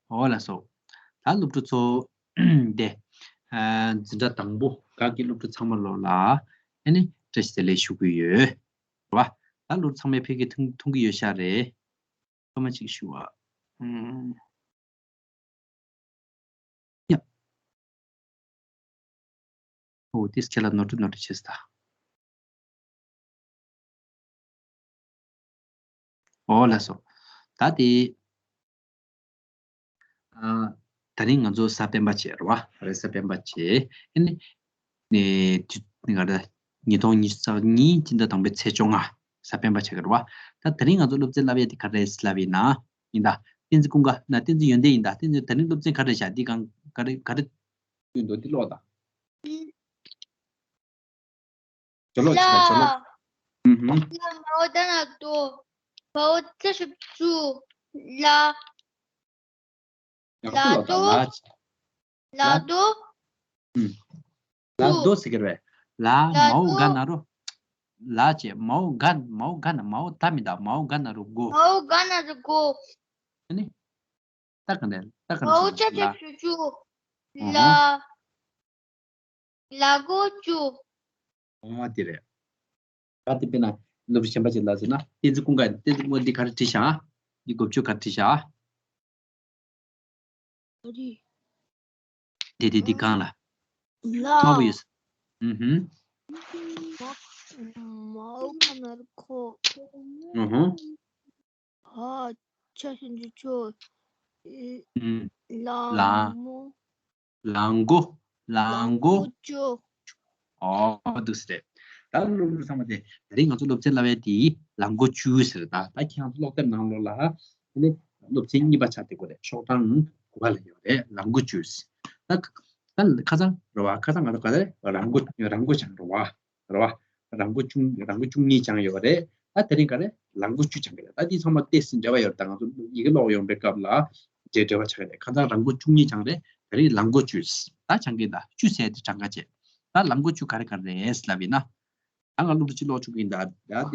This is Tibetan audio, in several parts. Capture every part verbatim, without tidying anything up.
འོ་ལགས་སོ། ད་སློབ་ཕྲུག་ཚོ་དེ་འཛིན་གྲྭ་དང་པོ་ག་གི་སློབ་ཕྲུག་ཚང་མ་ལོ་ལ་ཨ་ནི་བཀྲ་ཤིས་བདེ་ལེགས་ཞུ་གི་ཡོད། རེད་བ། ད་སློབ་ཕྲུག་ཚང་མས་ཕ་གི་མཐོང་མཐོང་གི་ཡོད་ཤག་རེད། སྐར་མ་གཅིག་ཞུ་བ། ཨུམ། ཡ། ཨོ་དེས་ཁྱེད་ལ་ནོར་འཁྲུལ་ནོར་འཁྲུལ་བྱས་སོང་ད། ཨོ་ལགས་སོ། ད་དེ། ཨ། ད་རིང་ང་ཚོ་གཟའ་སྤེན་པ་བྱས་རེད་བ། རེས་གཟའ་སྤེན་པ་བྱས། ཨ་ནི། ནས་དུས་ང་ར་ཉིས་སྟོང་ཉི་ཤུ་རྩ་གཉིས་སྤྱི་ཟླ་དང་པོའི་ཚེས་བཅོ་ལྔ་གཟའ་སྤེན་པ་ཆགས་ཀྱི་རེད་བ། ད་དེ་རིང་ང་ཚོ་སློབ་ཚན་བསླབ་ཡས་དེ་ག་རེ་བསླབ་ཡིན་ན། ཡིན་ད། བསྟན་འཛིན་ཀུན་དགའ་ན་བསྟན་འཛིན་ཡོན་ཏན་ཡིན་ད། བསྟན་འཛིན་ད་རིང་སློབ་ཚན་ག་རེ་བཞག་འདི་གང་ག་རེ་ག་རེ། ཡོད་འདུག་འདི་ཀློག་ད། ཇོ་ལོ་ཆ་ཇོ་ལོ། ལ། ཨུ་ཧུམ། ལ་མའོ་ད་ན་དོ། བའོ་ཙ་ཞབས་ཀྱུ། ལ། ཡག་པོ་ལ་ལ་དོ། ལ་དོ། ལ་དོ། ཨུམ། ལ་དོ་ཟེར་གི་རེད། ལ་ལ་མའོ་དོ། ག་ན་རོ། ལ་བྱས་མའོ་ག་མའོ་ག་ན་མའོ་ད་མི་ད་མའོ་ག་ན་རོ་གོ། མའོ་ག་ན་རོ་གོ། ཨ་ནི། ད་ག་ནས་ད་ག་ནས་མའོ་ཙ་ལ། ཞབས་ཀྱུ་ཅུ། ཨོ་ལ། ཧོ། ལ་མགོ་ཅུ། ཨོ་དེ་རེད། ད་དེ་དཔེར་ན་སློབ་ཕྲུག་གཞན་པ་ཅིག་ལ་ཟེར་ན་བསྟན་འཛིན་ཀུན་དགའ་བསྟན་འཛིན་ཀུན་དགའ་འདི་ག་རེ་བྲིས་ཤག་འདི་འགོ་བརྗོད་ག་རེ་བྲིས་ཤག་ཨ་རི། དེ་དེ་དེ་གང་ལ། ལ། དམར་པོ་ཡོད་ས། ཨུ་ཧུམ། མ། མའོ་ག་ན་རོ་གོ། ཨུ་ཧུམ། ཧ་ཅ་ཞབས་ཀྱུ་ཅོ། ཨུ། ལ་ལ། མོ། ལ་མགོ། ལ་མགོ། ལ་མགོ་ཅུ། ཨོ་འདུག་སེ་རེད། ད་སློབ་ཕྲུག་ཚང་མ་དེ་ད་རིང་ང་ཚོ་སློབ་ཚན་བསླབ་ཡས་དེ་ལ་མགོ་ཅུ་ཟེར། ད་ད་ཁྱེད་རང་ཚོ་ཀློག་དེབ་ནང་ལོགས་ལ་དེ་ནས་སློབ་ཚན་གཉིས་པ་ཆགས་བསྡད་ཀྱི་རེད། ཤོག་གྲངས་དགུ་པ་ལ་ཡོད་རེད་ལ་མགོ་ཅུ། ད་ད་ཁ་སང་རེད་བ། ཁ་སང་ང་ཚོ་ག་རེ་རེད། ར་མགོ་ར་མགོ་སྦྱངས་རེད་བ། རེད་བ། ར་མགོ་བཅུ་ར་མགོ་བཅུ་གཉིས་སྦྱངས་ཡོད་རེད། ད་དེ་རིང་ག་རེ་ལ་མགོ་བཅུ་སྦྱངས་ཀྱི་རེད། ད་དེ་ཚང་མ་ཏོག་ཙམ་འབྲེལ་བ་ཡོད་རེད། ད་ང་ཚོ་ཡི་གེ་ཀློག་ཡོང་པའི་སྐབས་ལ་འབྲེལ་འབྲེལ་བ་ཆགས་ཀྱི་རེད། ཁ་སང་ར་མགོ་བཅུ་གཉིས་སྦྱངས་རེད། དེ་རིང་ལ་མགོ་བཅུ། ད་སྦྱངས་ཀྱི་ད་བཅུ་ཟེར་དེ་གྲངས་ཀ་བྱས། ད་ལ་མགོ་བཅུ་ག་རེ་ག་རེ་རེད་ལབ་ཡིན་ན། ད་ང་སློབ་ཕྲུག་གཅིག་ཀློག་ཆོག་གི་ཡིན་ད། ད་དེ་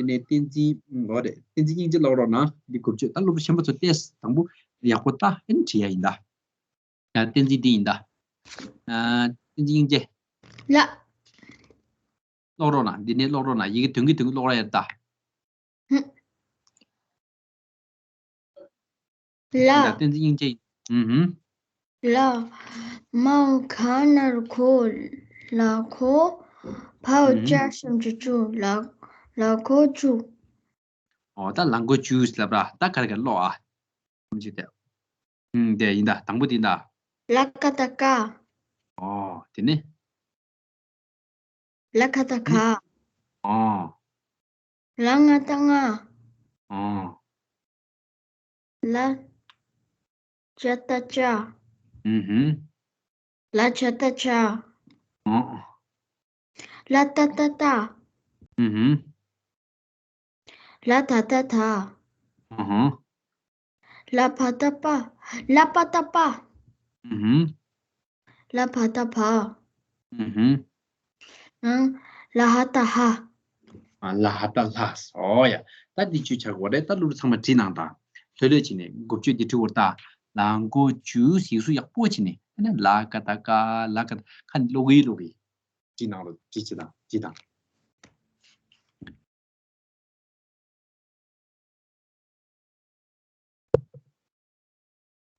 ནས་བསྟན་འཛིན་འོ་རེད། བསྟན་འཛིན་སྙིང་རྗེ་ཀློག་རོགས་གནང་། འདི་འགོ་བརྗོད་ད་སློབ་ཕྲུག་གཞན་པ་ཚོ་ཏོག་ཙམ་དང་པོ་ཡག་པོ་ལྟ། ཨེ་ནས་བྲིས་ཡ་ཡིན་ད། ཡ་བསྟན་འཛིན་འདི་ཡིན་ད། ཨ། བསྟན་འཛིན་སྙིང་རྗེ། ལ། ཀློག་རོགས་གནང་། འདི་ནས་ཀློག་རོགས་གནང་། ཡི་གེ་དོན་གྱིས་དོན་གྱིས་ཀློག་ར་ཡ་ད། ཧུ། ལ། ཡ་བསྟན་འཛིན་སྙིང་རྗེ། ཧུམ་ཧུམ། ལ། མའོ་ག་ན་རོ་གོ། ལ་མགོ། བའོ་ཧུམ་ཧུམ། ཅ་ཞབས་ཀྱུ་ཅུ། ལ། ལ་མགོ་ཅུ། ཨོ་ད་ལ་མགོ་ཅུ་ལབ་ར། ད་ག་རེ་ག་རེ་ཀློག་ཨ། ཐམས་ཅད་དེ། ཨུམ་དེ་ཡིན་ད། དང་པོ་དེ་ཡིན་ད། ལ་ཀ་བཏགས་ཀ། ཨོ་དེ་ནས། ལ་ག་བཏགས་ག། ཨོ། ལ་ང་བཏགས་ང་། ཨོ། ལ་ཇ་བཏགས་ཇ། ཨུ་ཧུམ། ལ་ཇ་བཏགས་ཇ། ཨོ། ལ་ཏ་བཏགས་ཏ། ཨུ་ཧུམ། ལ་ད་བཏགས་ད། ཨུ་ཧུམ། ལ་བ་བཏགས་བ། ལ་བ་བཏགས་བ། ཨུ་ཧུམ། ལ་བ་བཏགས་བ། ཨུ་ཧུམ། ཨང་། ལ་ཧ་བཏགས་ལྷ། ཨ། ལ་ཧ་བཏགས་ལྷ། ཨོ་ཡ། ད་འདི་བཅུ་ཆགས་དགོས་རེད། ད་སློབ་ཕྲུག་ཚང་མ་བྲིས་གནང་དང་། ལྷོད་ལྷོད་བྱས་ནས་འགོ་བརྗོད་འདི་བྲིས་དགོས་རེད་ད། ལ་མགོ་ཅུ་ཡིག་གཟུགས་ཡག་པོ་བྱས་ནས། ཨ་ནི་ལ་ཀ་བཏགས་ཀ། ལ་ཀ་ཁ་ནས་ཀློག་གི་ཀློག་གི། བྲིས་གནང་རོགས། བྲིས་བྱེད་དང་བྲིས་དང་།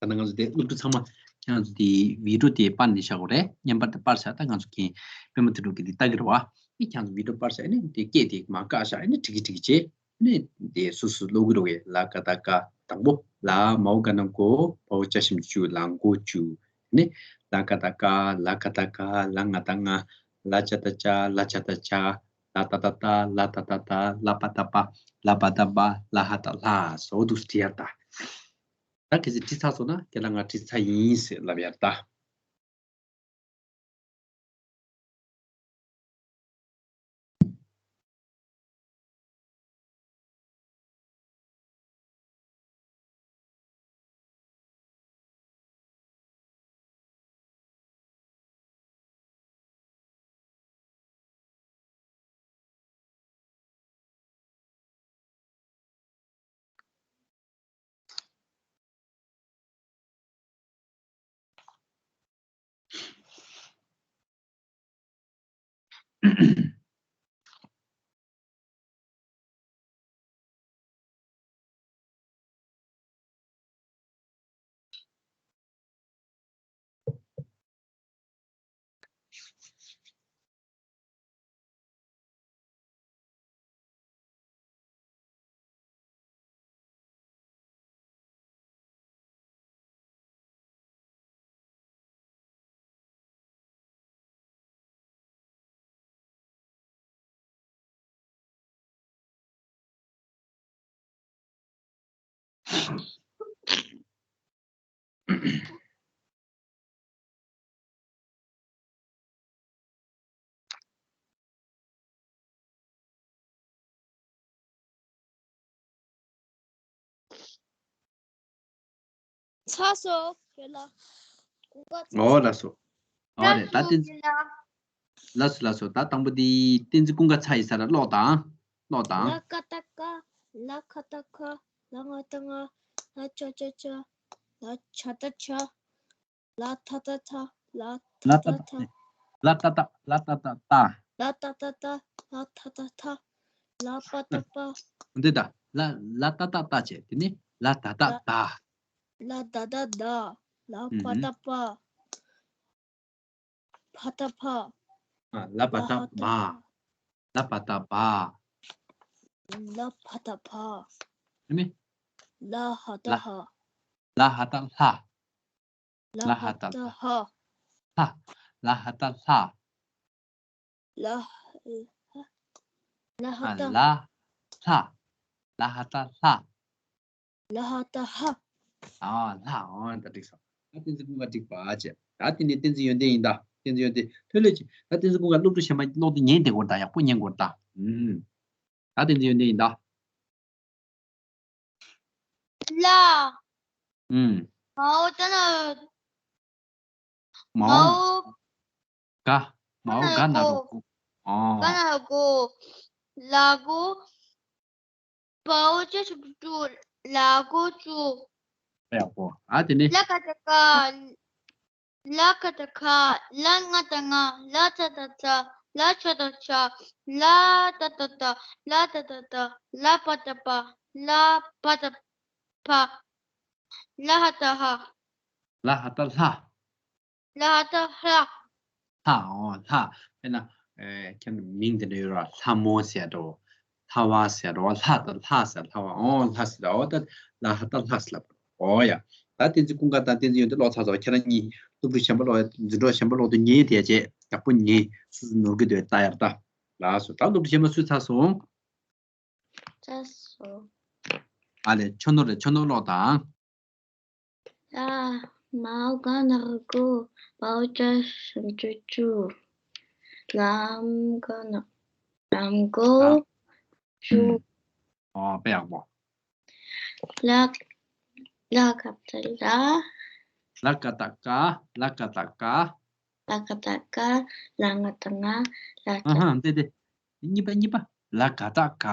ད་ནང་ང་ཚོ་དེ་སློབ་ཕྲུག་ཚང་མ་ཁྱེད་རང་ཚོ་དེ་བི་ཌི་ཡོ་དེ་པར་ནས་བཞག་དགོས་རེད། བརྙན་པར་དེ་པར་བཞག་ད་ང་ཚོ་གིས་པད་མ་དོན་གྲུབ་ཀྱིས་དེ་ལྟ་གི་རེད་བ། ཨེ་ཁྱེད་རང་ཚོ་བི་ཌི་ཡོ་པར་བཞག་ཨེ་ནས་དེ་སྐད་དེ་མར་བཀག་བཞག་ཨེ་ནས་བྲིས་ཀྱི་བྲིས་ཀྱི་བྱས། ཨེ་ནས་དེ་སོ་སོ་ཀློག་གི་རེད་བས། ལ་ཀ་བཏགས་ཀ། དང་པོ་ལ་མའོ་ག་ན་མགོ། བའོ་ཅ་ཞབས་ཀྱུ་ཅུ། ལ་མགོ་ཅུ། ཨེ་ནས་ལ་ཀ་བཏགས་ཀ། ལ་ག་བཏགས་ག། ལ་ང་བཏགས་ང་། ལ་ཇ་བཏགས་ཇ། ལ་ཇ་བཏགས་ཇ། ལ་ཏ་བཏགས་ཏ། ལ་ད་བཏགས་ད། ལ་པ་བཏགས་པ། ལ་བ་བཏགས་བ། ལ་ཧ་བཏགས་ལྷ། སོ་འདུག་སེ་བྲིས་ཡ་ད། ད་གལ་སྲིད་བྲིས་ཚར་སོང་ན་ཁྱེད་ལ་ང་བྲིས་ཚར་ཡིན་ཟེར་ལབ་ཡ་ད། ཚར་སོང་། ཡོད་ལ། གོ་སྐབས་ཚར་ཨོ་སོང་། ལགས་སོ། ཨོ་རེད། ད་ཚར་སོང་། ཏིན་ཡོད་ལ། ལགས་སོ་ལགས་སོ། ད་དང་པོ་འདི་བསྟན་འཛིན་ཀུན་དགའ་ཚར་ཡིན་ས་ར། ཀློག་དང་། ཀློག་དང་། ལ་ཀ་ཏ་ཀ། ལ་ཁ་ཏ་ཁ། ལ་ང་ཏ་ང་། ལ་ཅ་ཏ་ཅ། ལ་ཇ་ཏ་ཇ། ལ་ཐ་ཏ་ཐ། ལ་ཐ་ཏ་ཐ། ལ་ཏ་ཏ། ལ་ཏ་ཏ་ཏ། ལ་ཏ་ཏ་ཏ། ལ་ཐ་ཏ་ཐ། ལ་པ་ཏ་པ། འདི་ད། ལ་ལ་ཏ་ཏ་ཏ་བྱས། དེ་ནི་ལ་ད་ད་ད། ལ་ད་ད་ད། ལ་པ་ཏ་པ། ཕ་ཏ་ཕ། ཨ། ལ་པ་ཏ་བ། ལ་པ་ཏ་བ། ལ་ཕ་ཏ་ཕ། ཨ་ནི། ལ་ཧ་ཏ་ལ་ཧ། ལ་ཧ་ཏ་ལྷ། ལ་ལ་ཧ་ཧ་ཏ་ཏ་ལྷ། ལྷ། ལ་ཧ་ཏ་ལྷ། ལ་ཧ། ལ་ཧ་ཨ། ཏ། ལ། ལྷ། ལ་ཧ་ཏ་ལྷ། ལ་ཧ་ཏ་ཧ། ཨ། ལྷ། ཨོ། ད་འགྲིག་སོང་། ད་བསྟན་འཛིན་ཀུན་དགའ་འགྲིག་པ་བྱས། ད་དེ་ནས་བསྟན་འཛིན་ཡོན་ཏན་ཡིན་ད། བསྟན་འཛིན་ཡོན་ཏན། ཐོན་ལས་ཀྱི། ད་བསྟན་འཛིན་ཀུན་དགའ་སློབ་ཕྲུག་གཞན་པ་ཀློག་དུས་ཉན་བསྡད་དགོས་ད། ཡག་པོ་ཉན་དགོས་ད། ཨུམ། ད་བསྟན་འཛིན་ཡོན་ཏན་ཡིན་ད། ལ། ཨུམ། མའོ་ཏ་ན། མའོ། མའོ། ག་མའོ་ག་ན་རོ་གོ། ཨོ། ག་ན་རོ་གོ། ལ་གོ། བའོ་ཅ་ཞབས་ཀྱུ་ཅུ། ལ་གོ་ཅུ། ཡག་པོ། ཨ་དེ་ནི། ལ་ཀ་ཏ་ཀ། ལ་ཀ་ཏ་ཀ། ལ་ང་ཏ་ང་། ལ་ཏ་ཏ་ཏ། ལ་ཇ་ཏ་ཇ། ལ་ཏ་ཏ་ཏ། ལ་ཏ་ཏ་ཏ། ལ་པ་ཏ་པ། ལ་པ་ཏ་པ། ལ་ཧ་ཏ་ཧ། ལ་ཧ་ཏ་ལྷ། ལ་ཧ་ཏ་ལྷ། ལྷ། ཨོ། ལྷ། དཔེར་ན། ཨེ། ཁྱེད་མིང་དེ་འདྲ་ཡོད་ར། ལྷ་མོ་ཟེར་འགྲོ། ལྷ་བ་ཟེར་འགྲོ། ལྷ་དང་ལྷ་ཟེར། ལྷ་བ། ཨོ། ལྷ་ཟེར། ཨོ། ད་ལ་ཧ་ཏ་ལྷ་ཟེར་ལབ། ཨོ་ཡ། ད་བསྟན་འཛིན་ཀུན་དགའ་དང་བསྟན་འཛིན་ཡོན་ཏན་ཀློག་ཚར་ཚར། ཁྱེད་རང་གཉིས་སློབ་ཕྲུག་གཞན་པ་ཀློག་ཡ། འཛིན་གྲོགས་གཞན་པ་ཀློག་དུས་ཉན་དེ་བྱས། ཡག་པོ་ཉན། སུ་སུ་ནོར་གི་འདུག་ལྟ་ཡར་ལྟ། ལགས་སོ། ད་སློབ་ཕྲུག་གཞན་པ་སུས་ཚར་སོང་། ཚར་སོང་། ཨ་ལས། ཆོ་ནོར་རེད། ཆོ་ནོར་ཀློག་དང་། ལ། མའོ་ག་ན་རོ་གོ། བའོ་ཅ་ཞབས་ཀྱུ་ཅུ། ལམ་ག་ན། ལམ་གོ་ལ། ཅུ། ཨུམ། ཨོ། དཔེ་ཡག་པོ། ལ། ལ་ཀ་ཏ་ལ། ལ་ཀ་ཏ་ཀ། ལ་ཀ་ཏ་ཀ། ལ་ཀ་ཏ་ཀ། ལ་ང་ཏ་ང་། ལ་ཏ། ཨ་ཧ། འདི་འདི། གཉིས་པ། གཉིས་པ། ལ་ཀ་ཏ་ཀ།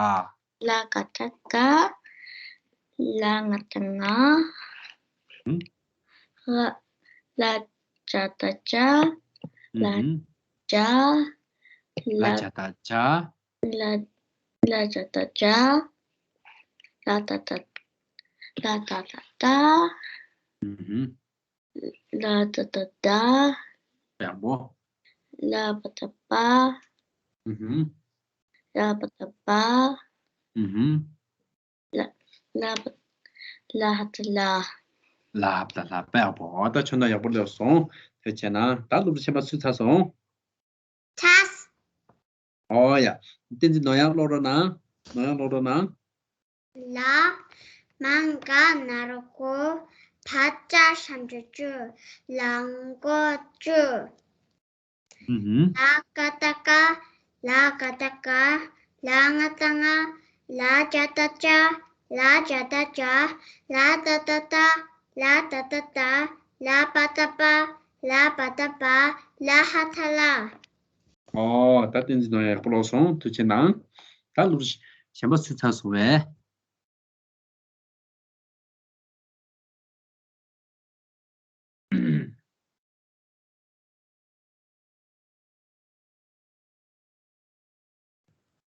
ལ་ཀ་ཏ་ཀ། ལ་ང་ཏ་ང་། ཨུམ། ལ། ལ་ཇ་ཏ་ཇ། ལ། ཨུམ། ཇ། ལ། ལ་ཇ་ཏ་ཇ། ལ། ལ་ཇ་ཏ་ཇ། ལ་ཏ་ཏ། ལ་ཏ་ཏ་ཏ། ཨུམ། ལ་ཏ་ཏ་ཏ། ཡག་པོ། ལ་པ་ཏ་པ། ཨུམ། ལ་པ་ཏ་པ། ཨུམ། ལ། ལ་པ། ལ་ཧ་ཏ་ལ། ལ་ཧ་ཏ་ལ། དཔེ་ཡག་པོ། འོ་ད་ཁྱོད་ན་ཡག་པོ་ལོས་སོང་། དེ་བྱས་ན་ད་སློབ་ཕྲུག་ཆེན་པ་སུས་ཚར་སོང་། ཚར། ཨོ་ཡ། བསྟན་འཛིན་ནོར་དབྱངས་ཀློག་རོགས་གནང་། ནོར་དབྱངས་ཀློག་རོགས་གནང་། ལ། མ་ག་ན་རོ་གོ། བ་ཅ་ཞབས་ཀྱུ་བཅུ། ལ་མགོ་བཅུ། ཨུ་ཧུམ། ལ་ཀ་ཏ་ཀ། ལ་ཀ་ཏ་ཀ། ལ་ང་ཏ་ང་། ལ་ཇ་ཏ་ཇ། ལ་ཇ་ཏ་ཇ། ལ་ཏ་ཏ་ཏ། ལ་ཏ་ཏ་ཏ། ལ་པ་ཏ་པ། ལ་པ་ཏ་པ། ལ་ཧ་ཐ་ལ། ཨོ། ད་བསྟན་འཛིན་ནོར་དབྱངས་ཡག་པོ་ཀློག་སོང་། ཐུགས་རྗེ་གནང་། ད་སློབ་ཕྲུག་གཞན་པ་སུ་ཚར་སོང་བས།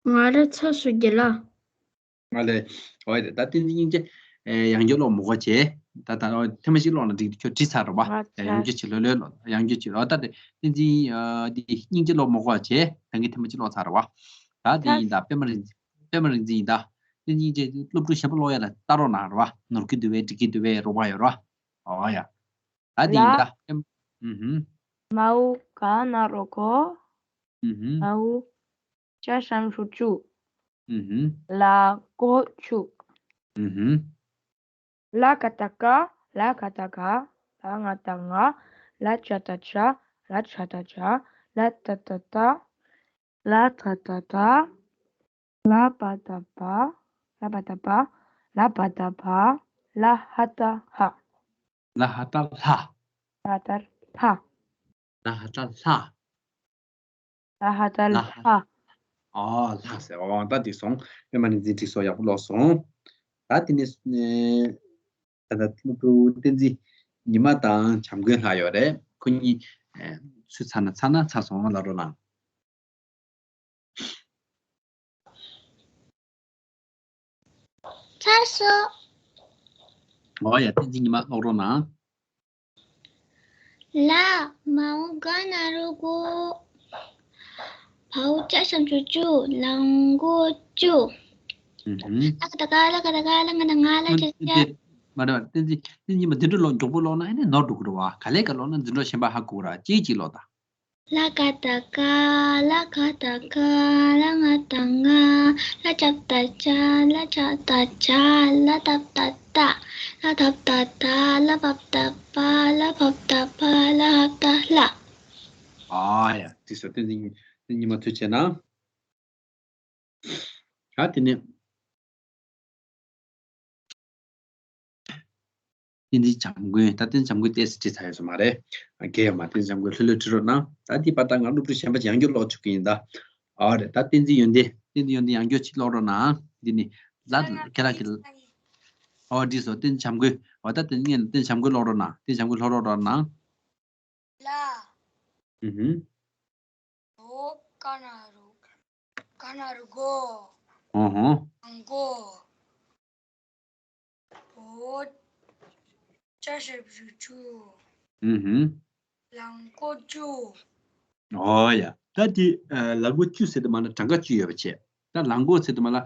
ང་ར་ཚ་སུ་གི་ལ། ང་ལས། འོ་ཡ། ད་བསྟན་འཛིན་སྙིང་རྗེ། ཨེ། ཡང་བསྐྱར་ཀློག་མི་དགོས་བྱས། ད་ད་ཐེངས་མ་གཅིག་ཀློག་ན་འགྲིག་ཁྱོད་བྲིས་ཚར་རོ་བ། ང་ཚ། ཡང་བསྐྱར་ཅིག་ལོས་ལོས་ཀློག་ཡང་བསྐྱར་ཅིག་འོ་ད་དེ་བསྟན་འཛིན། ཨ། འདི་སྙིང་རྗེ་ཀློག་མི་དགོས་བྱས། ད་གིན་ཐེངས་མ་གཅིག་ཀློག་ཚར་རོ་བ། ད་འདི་ཡིན་ད། པད་མ་རིག་འཛིན། པད་མ་རིག་འཛིན་ཡིན་ད། བསྟན་འཛིན་སྙིང་རྗེ་སློབ་ཕྲུག་གཞན་པ་ཀློག་ཡ་ལ་ལྟ་རོགས་གནང་རོ་བ། ནོར་གི་འདུག་བས། འགྲིག་གི་འདུག་བས། རོགས་པ་ཡོད་རོ། འོ་ཡ། ད་འདི་ཡིན་ད། ལ། ཨུ་ཧུམ། མའོ་ག་ན་རོ་གོ། ཨུ་ཧུམ། ལའོ་ཅ་ཞབས་ཀྱུ་ཅུ། ཨུ་ཧུམ། ལ་མགོ་ཅུ། ཨུ་ཧུམ། ལ་ག་བཏགས་ལྒ། ལ་ག་བཏགས་ལྒ། ལ་ང་བཏགས་ལྔ། ལ་ཇ་བཏགས་ལྗ། ལ་ཇ་བཏགས་ལྗ། ལ་ཏ་བཏགས་ལྟ། ལ་ད་བཏགས་ད། ལ་བ་བཏགས་བ། ལ་བ་བཏགས་བ། ལ་བ་བཏགས་བ། ལ་ཧ་བཏགས་ལྷ། ལ་ཧ་བཏགས་ལྷ། ལ་ཧ་བཏགས་ལྷ། ལ་ཧ་བཏགས་ལྷ། ལ་ཧ་བཏགས་ལྷ། ལ་ཧ། ཨོ་ལྷ་ཟེར། ཨོ་ད་འགྲིག་སོང་། པད་མ་རིག་འཛིན་འགྲིག་སོང་། ཡག་པོ་ཀློག་སོང་། ད་དེ་ནས་ཨེ། ད་ལྟ་སློབ་ཕྲུག་བསྟན་འཛིན་ཉི་མ་དང་བྱམས་མགོན་ལྷག་ཡོད་རེད། ཁོ་གཉིས་ཨེ། ཚུར་ཚར་ན་ཚར་ན་ཚར་སོང་། ལབ་རོགས་གནང་། ཚར་སོང་། ཨོ་ཡ། བསྟན་འཛིན་ཉི་མ་ཀློག་རོགས་གནང་། ལ། མའོ་ག་ན་རོ་གོ། བའོ་ཅ་ཞབས་ཀྱུ་ཅུ། ལ་མགོ་ཅུ། ཨུ་ཧུམ། ལ་ག་བཏགས་ལྒ། ལ་ག་བཏགས་ལྒ། ལ་ང་བཏགས་ལྔ། ལ་ཇ་བཏགས་ལྗ། མ་རེད་བ། བསྟན་འཛིན། བསྟན་འཛིན་ཉི་མ་འདི་འདྲ་ཀློག། མགྱོགས་པོ་ཀློག་ན་ཨེ་ནས་ནོར་འགྲོ་གི་རེད་བ། ག་ལེ་ག་ཀློག་ན་འདི་འདྲ་གཞན་པ་ཧ་གོ་ར། གཅིག་གཅིག་ཀློག་ད། ལ་ག་བཏགས་ལྒ། ལ་ག་བཏགས་ལྒ། ལ་ང་བཏགས་ལྔ། ལ་ཇ་བཏགས་ལྗ། ལ་ཇ་བཏགས་ལྗ། ལ་ད་བཏགས་ལྟ། ལ་ད་བཏགས་ལྟ། ལ་བ་བཏགས་བ། ལ་བ་བཏགས་བ། ལ་ཧ་བཏགས་ལྷ། ཨ་ཡ། འགྲིག་སོང་། བསྟན་འཛིན་ཉི་མ་ཐུགས་རྗེ་གནང་། ཡ། དེ་ནས་བསྟན་འཛིན་བྱམས་མགོན། ད་བསྟན་འཛིན་བྱམས་མགོན་ཏོག་ཙམ་བྲིས་ཚར་ཡོད་ས་མ་རེད། ཨ། རྒས་ཡོད་མ། བསྟན་འཛིན་བྱམས་མགོན་ལྷོད་ལྷོད་བྲིས་རོགས་གནང་། ད་འདི་བར་ད་ང་སློབ་ཕྲུག་གཞན་པ་ཅིག་ཡང་བསྐྱར་ཀློག་བཅུག་གི་ཡིན་ད། ཨོ་རེད། ད་བསྟན་འཛིན་ཡོན་ཏན། བསྟན་འཛིན་ཡོན་ཏན་ཡང་བསྐྱར་ཅིག་ཀློག་རོགས་གནང་། འདི་ནི་ལ་ཁྱེད་རང་གི། ཨོ་འགྲིག་སོང་། བསྟན་འཛིན་བྱམས་མགོན། འོ་ད་དེ་ནས་བསྟན་འཛིན་བྱམས་མགོན་ཀློག་རོགས་གནང་། བསྟན་འཛིན་བྱམས་མགོན་ཀློག་རོགས་གནང་། ལ། ཨུ་ཧུམ། ལོ་ག་ན་རོ། ག་ན་རོ་གོ། ཨུ་ཧུམ། ལ་མགོ། བའོ་ཅ་ཞབས་ཀྱུ་ཅུ། ཨུ་ཧུམ། ལ་མགོ་ཅུ། ཨོ་ཡ། ད་དེ་ལ་མགོ་ཅུ་ཟེར་དུས་མ་ལ་གྲངས་ཀ་བཅུ་ཡོད་པ་བྱས། ད་ལ་མགོ་ཟེར་དུས་མ་ལ་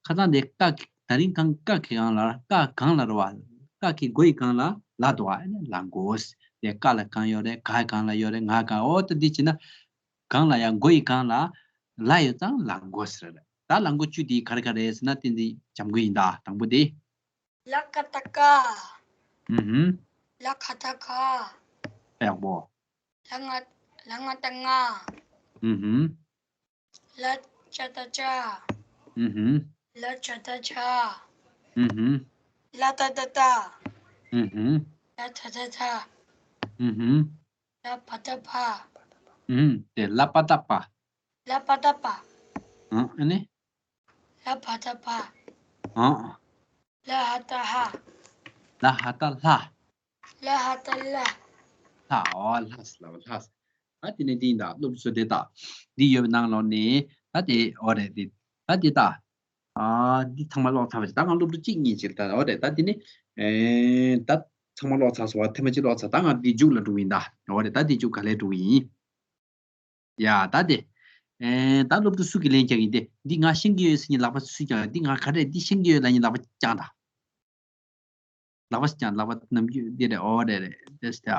ཁ་སང་དེ་ཀ་གི། ད་རིང་གང་ཀ་གི་གང་ལ། ཀ་གང་ལ་རེད་བ། ཀ་གི་མགོ་ཡི་གང་ལ་ལ་འདུག་བ། ཨ་ནི་ལ་མགོ་ཟེར། དེ་ཀ་ལ་གང་ཡོད་རེད། ག་གང་ལ་ཡོད་རེད། ང་གང་། ཨོ་ད་འདི་བྱས་ན། གང་ལ་ཡང་མགོ་ཡི་གང་ལ་ལ་ཡོད་ཙང་ལ་མགོ་ཟེར་རེད། ད་ལ་མགོ་བཅུ་དེ་ག་རེ་ག་རེ་ཟེར་ན། བསྟན་འཛིན་བྱམས་མགོན་ཡིན་ད། དང་པོ་དེ། ལ་ག་བཏགས་ལྒ། ཨུ་ཧུམ། ལ་ག་བཏགས་ལྒ། ཡག་པོ། ལ་ང་། ལ་ང་བཏགས་ལྔ། ཨུ་ཧུམ། ལ་ཇ་བཏགས་ལྗ། ཨུ་ཧུམ། ལ་ཇ་བཏགས་ལྗ། ཨུ་ཧུམ། ལ་ད་བཏགས་ལྟ། ཨུ་ཧུམ། ལ་ད་བཏགས་ལྟ། ཨུ་ཧུམ། ལ་བ་བཏགས་བྷ། ཨུ་ཧུམ། དེ་ལ་བ་བཏགས་བྷ། ལ་བ་བཏགས་བྷ། ཨང་། ཨ་ནི། ལ་བ་བཏགས་བྷ། ཨང་། ལ་ཧ་བཏགས་ལྷ། ལ་ཧ་བཏགས་ལྷ། ལ་ཧ་བཏགས་ལྷ། ལྷ། ཨོ་ལྷ་ཟེར་ལ་ལྷ་ཟེར། ད་དེ་ནས་འདི་ཡིན་ད། སློབ་གསོ་དེ་ད། འདི་ཡོད་པའི་ནང་ལོགས་ནས་ད་དེ། ཨོ་རེད། དེ་ད་དེ་ད། ཨ་འདི་ཚང་མ་ཀློག་ཚར་བ་ཞིག་ད་ང་སློབ་ཕྲུག་གཅིག་གཉིས་ཅིག་ད། ཨོ་རེད། ད་དེ་ནས་ཨེ་ད་ཚང་མ་ཀློག་ཚར་སོང་བ། ཐེངས་མ་གཅིག་ཀློག་ཚར། ད་ང་འདི་མཇུག་ལ་འགྲོ་གི་ཡིན་ད། ཨོ་རེད། ད་འདི་མཇུག་ག་ལེར་འགྲོ་གི་ཡིན། ཡ་ད་དེ། ཨེ་ད་སློབ་ཕྲུག་སུ་གིས་ལན་རྒྱག་གི་ཡིན་ཏེ། འདི་ང་ཤེས་ཀྱི་ཡོད་ཟེར་མཁན་ལག་པ་སུས་བརྐྱངས། འདི་ང་ག་རེ་འདི་ཤེས་ཀྱི་ཡོད་ལབ་མཁན་ལག་པ་བརྐྱངས་དང་། ལག་པ་བརྐྱངས། ལག་པ་ནམ་རྒྱུན་འདི་རེད། ཨོ་རེད་རེད། དེ་སྟེ།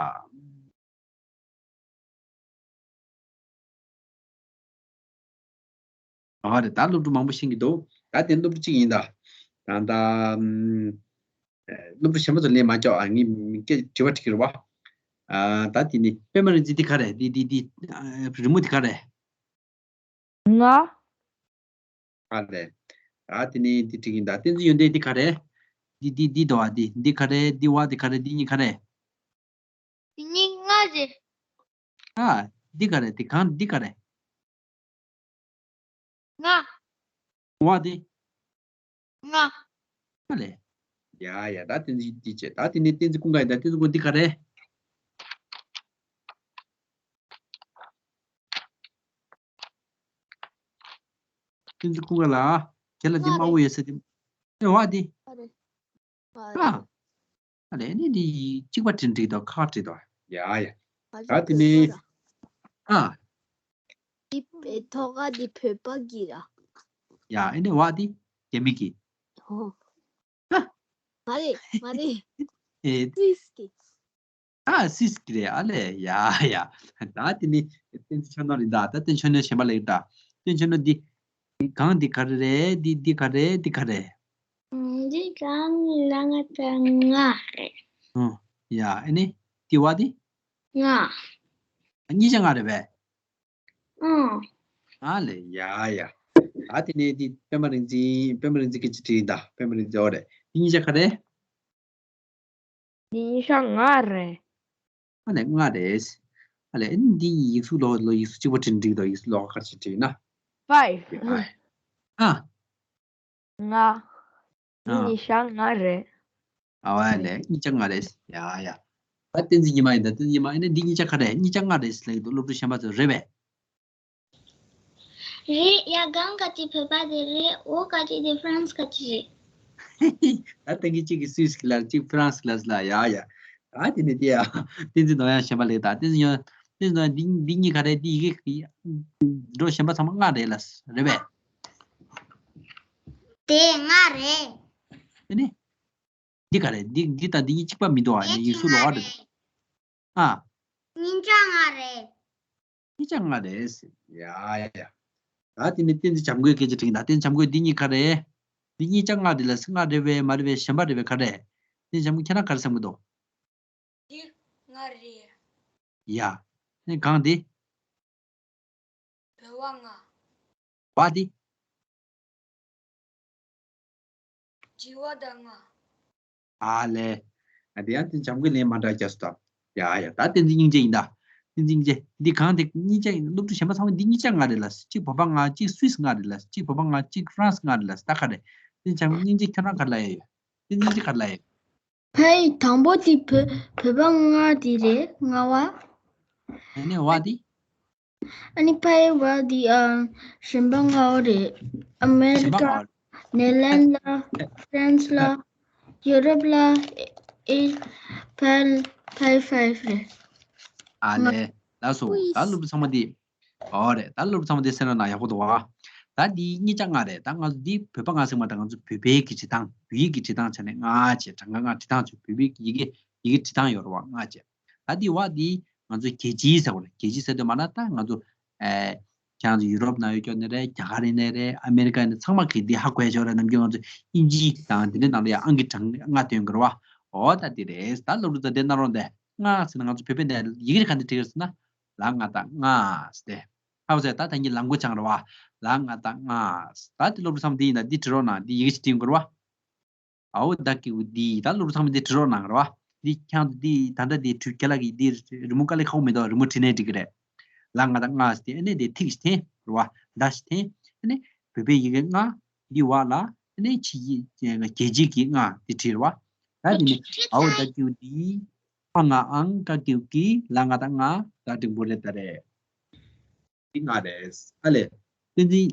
ཨོ་རེད། ད་སློབ་ཕྲུག་མང་པོ་ཤེས་ཀྱི་འདུག་ད་དེ་སློབ་ཕྲུག་གཅིག་ཡིན་ད། ད་ད། ཨམ། སློབ་ཕྲུག་གཞན་པ་ཚོ་ལན་མ་རྒྱག་ཨ། ངས་མི་སྐད་དྲི་བ་དྲི་གི་རེད་བ། ཨ། ད་དེ་ནི་པད་མ་རིག་འཛིན་འདི་ག་རེ། འདི་འདི་འདི། ཨ། རི་མོ་འདི་ག་རེ། ང་། ཨ་ལས། ད་དེ་ནི་འདི་འགྲིག་གི་ཡིན་ད། བསྟན་འཛིན་ཡོན་ཏན་འདི་ག་རེ། འདི་འདི་འདི་འདུག་ཨ། འདི་འདི་ག་རེ། འདི་བ་འདི་ག་རེ། འདི་གཉིས་ག་རེ། འདི་གཉིས་ང་རེད། ཨ། འདི་ག་རེ། འདི་གང་། འདི་ག་རེ། ང་། བ་འདི། ང་། ཨ་ལས། ཡ་ཡ། ད་བསྟན་འཛིན་འདི་བྱས། ད་དེ་ནས་བསྟན་འཛིན་ཀུན་དགའ་ཡིན་ད། བསྟན་འཛིན་ཀུན་འདི་ག་རེ། བསྟན་འཛིན་ཀུན་དགའ་ལགས། ཁྱེད་ལ་འདི་དམར་པོ་ཡོད་ས་དེ། ཨེ་བ་འདི། ཨ། ཨ་ལས་ནི་འདི་གཅིག་པ་དྲན་འགྲིག་དོ། ཁ་བྲིས་དོ། ཡ་ཡ། ད་དེ་ནི། ཨ། འདི་ཐོག་ཁ་འདི་བོད་པ་གི་ར། ཡ་ཨེ་ནི་བ་འདི་རྒྱ་མི་གི། ཨོ། ཨ། མ་རེད་མ་རེད། ཨེ། སུད་སི་གི། ཨ་སུད་སི་གི་རེད། ཨ་ལས་ཡ་ཡ། ད་དེ་ནི་བསྟན་འཛིན་ཆོས་ནོར་ཡིན་ད། ད་བསྟན་ཆོས་ནོར་གཞན་པ་ལ་ཡིན་ད། བསྟན་ཆོས་ནོར་འདི། གང་འདི་ག་རེ་རེད། འདི་འདི་ག་རེ་འདི་ག་རེ། འདི་གང་ལ་ང་ད་ང་རེད། ཨོ། ཡ་ཨེ་ནི་འདི་བ་འདི། ང་། གཉིས་ཆ་ང་རེད་པས། ཨང་། ཨ་ལས་ཡ་ཡ། ད་དེ་ནས་འདི་པད་མ་རིག་འཛིན། པད་མ་རིག་འཛིན་གྱིས་ཅི་བྲིས་ད། པད་མ་རིག་འཛིན། ཨོ་རེད། འདི་གཉིས་ཆ་ག་རེ། འདི་གཉིས་ཆ་ལྔ་རེད། ཨ་ལས་ལྔ་རེད། ཨ་ལས་འདི་ཡིག་གཟུགས་ལོགས་ལོགས་ཡིག་གཟུགས་གཅིག་པ་བྲིས་འགྲིག་དོ། ཡིག་གཟུགས་ལོགས་ཀ་ག་རེ་བྲིས་ན། ཕའིབ། ཨ། ལྔ། འདི་ཨ། གཉིས་ཆ་ལྔ་རེད། ཨ་བ་ལས་གཉིས་ཆ་ལྔ་རེད། ཡ་ཡ། ད་བསྟན་འཛིན་ཉི་མ་ཡིན་ད། བསྟན་འཛིན་ཉི་མ་ཡིན་ན་འདི་གཉིས་ཆ་ག་རེད། གཉིས་ཆ་ལྔ་རེད་ལབ་ཀྱི་འདུག་སློབ་ཕྲུག་གཞན་པ་ཚོ། རེད་པས། རེད་ཡ། གང་ག་ཅིག་བོད་པ་དེ་རེད། འོ་ག་ཅིག་དེ་ཧྥ་རན་སི་ག་ཅིག་རེད། ད་ལྟ་གི་གཅིག་གི་སུད་སི་གི་ལབ། གཅིག་ཧྥ་རན་སི་ལབ་ལ། ཡ་ཡ། ད་དེ་ནི་དེ་ཡ། བསྟན་འཛིན་ནོར་ཡང་གཞན་པ་ལེགས་ད། བསྟན་འཛིན་ཡང་། བསྟན་འཛིན་ནོར་ཡང་འདི་འདི་གཉིས་ག་རེད། འདི་ཡི་གེ་འགྲོ་གཞན་པ་ཚང་མ་ལྔ་རེད་ལ། རེད་པས། དེ་ལྔ་རེད། དེ་ནི། འདི་ག་རེད། འདི་འདི་དང་འདི་གཉིས་གཅིག་པ་མི་འདུག་ཨ། ནི་ཡིག་གཟུགས་ལོགས་ཀ་རེད། ཨ། གཉིས་ཆ་ལྔ་རེད། གཉིས་ཆ་ལྔ་རེད། ཡ་ཡ། ད་དེ་ནི་བསྟན་འཛིན་བྱམས་མགོན་སྐད་ཆ་དྲིས་ད། བསྟན་འཛིན་བྱམས་མགོན། འདི་གཉིས་ག་རེད། འདི་གཉིས་ཆ་ལྔ་རེད་ལ། ལྔ་རེད་པས། མ་རེད་པས། གཞན་པ་རེད་པས། ག་རེད། བསྟན་འཛིན་བྱམས་མགོན་ཁྱེད་རང་ག་རེ་བསམ་གྱི་འདུག་འདི་ལྔ་རེད། ཡ། ནི་གང་འདི། བོད་པ་ལྔ། བ་འདི། བྱིས་པ་དང་ལྔ། ཨ་ལས། ཨ་དེ་ཡང་དེ་བྱམས་མགོན་ལན་མ་འདྲ་རྒྱག་སོང་ད། ཡ་ཡ། ད་བསྟན་འཛིན་སྙིང་རྗེ་ཡིན་ད། བསྟན་འཛིན་སྙིང་རྗེ། འདི་གང་དེ་གཉིས་ཆ་ཡིན། སློབ་ཕྲུག་གཞན་པ་ཚང་མ་འདི་གཉིས་ཆ་ལྔ་རེད་ལ། གཅིག་བོད་པ་ལྔ། གཅིག་སུད་སི་ལྔ་རེད་ལ། གཅིག་བོད་པ་ལྔ། གཅིག་ཧྥ་རན་སི་ལྔ་རེད་ལ། ད་ག་རེད། བསྟན་འཛིན་བྱམས་མགོན་སྙིང་རྗེ། ཁྱོད་རང་ག་རེ་ལབ་ཡོད། བསྟན་འཛིན་སྙིང་རྗེ་ག་རེ་ལབ་ཡོད། ཕའི་དང་པོ་དེ་བོད་བོད་པ་ལྔ་དེ་རེད། ལྔ་བ། ཨ་ནི་བ་དེ། ཨ་ནི་ཕའི་བ་དེ་ཨ་གཞན་པ་ལྔ་བ་རེད། ཨ་མེ་རི་ཀ། གཞན་པ་ལྔ་བ། ནེ་ལན་ལ། ཧྥ་རན་སི་ལ། ཡུ་རོབ་ལ། ཨེ་ཕལ་ཕའི་ཕའི་རེད། ཨ་ལས། ལགས་སོ། ད་སློབ་ཕྲུག་ཚང་མ་དེ། ཨོ་རེད། ད་སློབ་ཕྲུག་ཚང་མ་དེ་སེམས་ནང་ན་ཡག་པོ་འདུག་བ། ད་འདི་གཉིས་ཆ་ལྔ་རེད། ད་ང་ཚོ་འདི་བོད་པ་ལྔ་ཟེར་མ་ད། ང་ཚོ་བོད་པའི་གི་བྲིས་སྟངས། བོད་ཡིག་གི་བྲིས་སྟངས་བྱས་ནས་ལྔ་བྱས། གྲངས་ཀ་ལྔ། བྲིས་སྟངས་བྱས། བོད་པའི་ཡི་གེ་ཡི་གེ་བྲིས་སྟངས་ཡོད་རེད་བ། ལྔ་བྱས། ད་འདི་བ་འདི་ང་ཚོ་རྒྱལ་སྤྱི་ཟེར་བ་རེད། རྒྱལ་སྤྱི་ཟེར་དུས་མ་ན་ད་ང་ཚོ་ཨེ་ཁྱེད་རང་ཚོ་ཡུ་རོབ་ནང་ཡོད་ཀྱོག་ནི་རེད། རྒྱ་གར་ཡིན་ནི་རེད། ཨ་མེ་རི་ཀ་ཡིན་ནི། ཚང་མ་གིས་འདི་ཧ་གོ་ཡ་ཆོག་རེད། ནམ་རྒྱུན་ང་ཚོ་དབྱིན་ཇི་དང་དེ་འདྲའི་ནང་ལ་ཡང་ཨང་ཀི་གྲངས་ལྔ་སྟོན་གི་རེད་བ། འོ་ད་འདི་རེད། ད་སློབ་ཕྲུག་ཚོ་དེ་གནང་རོགས་དང་། ལྔ་ཟེར་ན་ང་ཚོ་བོད་པའི་ནས་ཡི་གེ་རེད། ག་འདི་བྲིས་ཡོད་ཟེར་ན། ལ་ང་བཏགས་ལྔ་ཟེར་ཏེ། ཧ་གོ་སོང་། ད་ད་གིན་ལ་མགོ་བྱང་རེད་བ། ལ་ང་བཏགས་ལྔ། ད་དེ་སློབ་ཕྲུག་ཚང་མ་འདི་ཡིན་ད། འདི་བྲིས་རོགས་གནང་། འདི་ཡི་གེ་ཅིག་བྲིས་ཡོང་གི་རེད་བ། ཨའོ་ད་ཀི་གུ་འདི། ད་སློབ་ཕྲུག་ཚང་མ་འདི་བྲིས་རོགས་གནང་རེད་བ། འདི་ཁྱེད་རང་ཚོ་འདི་ད་ལྟ་འདི་བྲིས། ཁྱེད་ལ་གི་འདི་རི་མོ་དཀའ་ལས་ཁག་པོ་མི་འདུག་རི་མོ་བྲིས་ནས་འགྲིག་གི་རེད། ལ་ང་བཏགས་ལྔ་ཟེར་ཏེ། ཨ་ནི་དེ་ཐིག་ཅིག་འཐེན་རེད་བ། མདའ་ཅིག་འཐེན། ཨ་ནི་བོད་པའི་ཡི་གེ་ལྔ། འདི་བ་ལ། ཨ་ནི་ཕྱི་ཡི་རྒྱལ་སྤྱིའི་གི་ལྔ་འདི་བྲིས་རེད་བ། ད་འདི་ནི་ཨའོ་ད་ཀི་གུ་འདི། ཨ་ང་ཨང་། ཀ་ཀི་གུ་ཀི། ལ་ང་བཏགས་ལྔ། ད་འགྲེང་བུ་རེད། ད་རེད། འདི་ལྔ་རེད། ཨ་ལས། བསྟན་འཛིན།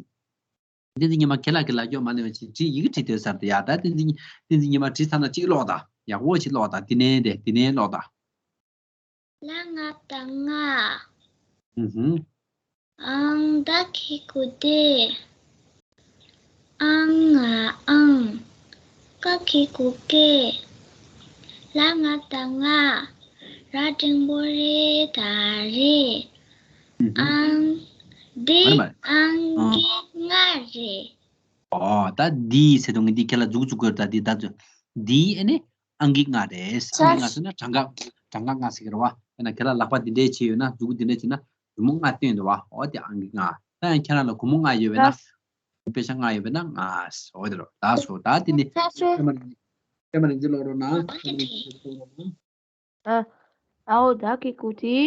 བསྟན་འཛིན་ཉི་མ་ཁྱེད་ལ་གི་ལ་ཀྱོག་མ་ལེན་པ་ཅིག་བྲིས། ཡི་གེ་བྲིས་སྡོད་ཚར་ཏེ། ཡ་ད་བསྟན་འཛིན། བསྟན་འཛིན་ཉི་མ་བྲིས་ཚར་ན་གཅིག་ཀློག་དང་། ཡག་པོ་ཅིག་ཀློག་དང་། དེ་ནས་དེ་དེ་ནས་ཀློག་དང་། ལ་ང་བཏགས་ལྔ། ཨུ་ཧུམ། ཨང་། ད་ཀི་གུ་དེ། ཨ་ང་ཨང་། ཀ་ཀི་གུ་ཀེ། ལ་ང་བཏགས་ལྔ། ར་འགྲེང་བུ་རེ། ད་རེད། ཨུ་ཧུམ། ཨང་། འདི། མ་རེད་མ་རེད། ཨང་གི་ལྔ་རེད། ཨོ་ད་འདི་ཟེར་དུས་ངས་འདི་ཁྱེད་ལ་མཛུབ་གུ་བཙུགས་དགོས་རེད། ད་འདི་ད་ཚོ་འདི་ཨ་ནི་ཨང་གི་ལྔ་རེད། ཨང་གི་ལྔ་ཟེར་ན་གྲངས་ཀ་གྲངས་ཀ་ལྔ་ཟེར་གི་རེད་བ། དཔེར་ན་ཁྱེད་ལ་ལག་པ་འདི་འདྲས་བྱས་ཡོད་ན། མཛུབ་གུ་འདི་འདྲས་བྱས་ན་སྒོར་མོ་ལྔ་སྟོན་འདུག་བ། ཨོ་དེ་ཨང་གི་ལྔ། ད་ཡང་ཁྱེད་རང་ལ་སྒོར་མོ་ལྔ་ཡོད་པས་ན། པེ་ཤ་ལྔ་ཡོད་པས་ན་ལྔ། ཨོ་དེ་རོ། ད་སོ་ད་དེ་ནི་ལགས་སོ། པད་མ་རིག་འཛིན། པད་མ་རིག་འཛིན་ཀློག་རོགས་གནང་། པད་མ་རིག་འཛིན་ཀློག་རོགས་གནང་། ཨ། ཨའོ་ད་ཀི་གུ་དེ།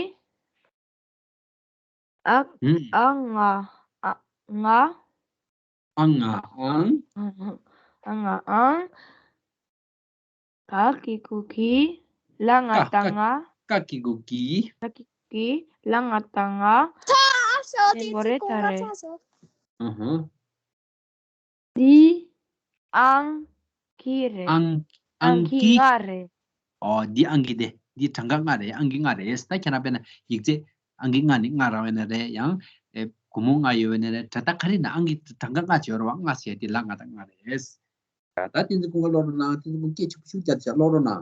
ཨ། ཨ་ང་ཨ་ང་། ཨ་ང་ཨང་། ཨ་ང་ཨང་། ཀ་ཀི་གུ་ཀི། ལ་ང་བཏགས་ལྔ། ཀ་ཀི་གུ་ཀི། ཀ་ཀི་གུ་ཀི། ལ་ང་བཏགས་ལྔ། ཨ་ཧ། འགྲེང་བུ་རེ་ད་རེད། ཨ་ཧ། འདི་ཨང་ཀི་རེད། ཨང་ཨང་ཀི་ཀི། ལྔ་རེད། ཨོ་འདི་ཨང་ཀི་དེ། འདི་གྲངས་ཀ་ལྔ་རེད། ཨང་ཀི་ལྔ་རེད། ད་ཁྱེད་རང་དཔེར་ན་ཡིག་ཚད་ཨང་ཀི་ལྔ་ནས་ལྔ་རག་པ་ཡིན་ན་རེད། ཡང་ཨེ་སྒོར་མོ་ལྔ་ཡོད་པ་ཡིན་ན་རེད། ད་ལྟ་ག་རེ་ན་ཨང་ཀི་གྲངས་ཀ་ལྔ་ཅིག་ཡོད་རེད་བ། ལྔ་ཟེར་དེ་ལ་ལྔ་དང་ལྔ་རེད། ད་བསྟན་འཛིན་ཀུན་དགའ་ཀློག་རོགས་གནང་། བསྟན་འཛིན་ཀུན་སྐད་ཆེན་པོ་ཤུགས་རྒྱབ་བྱས་ཀློག་རོགས་གནང་།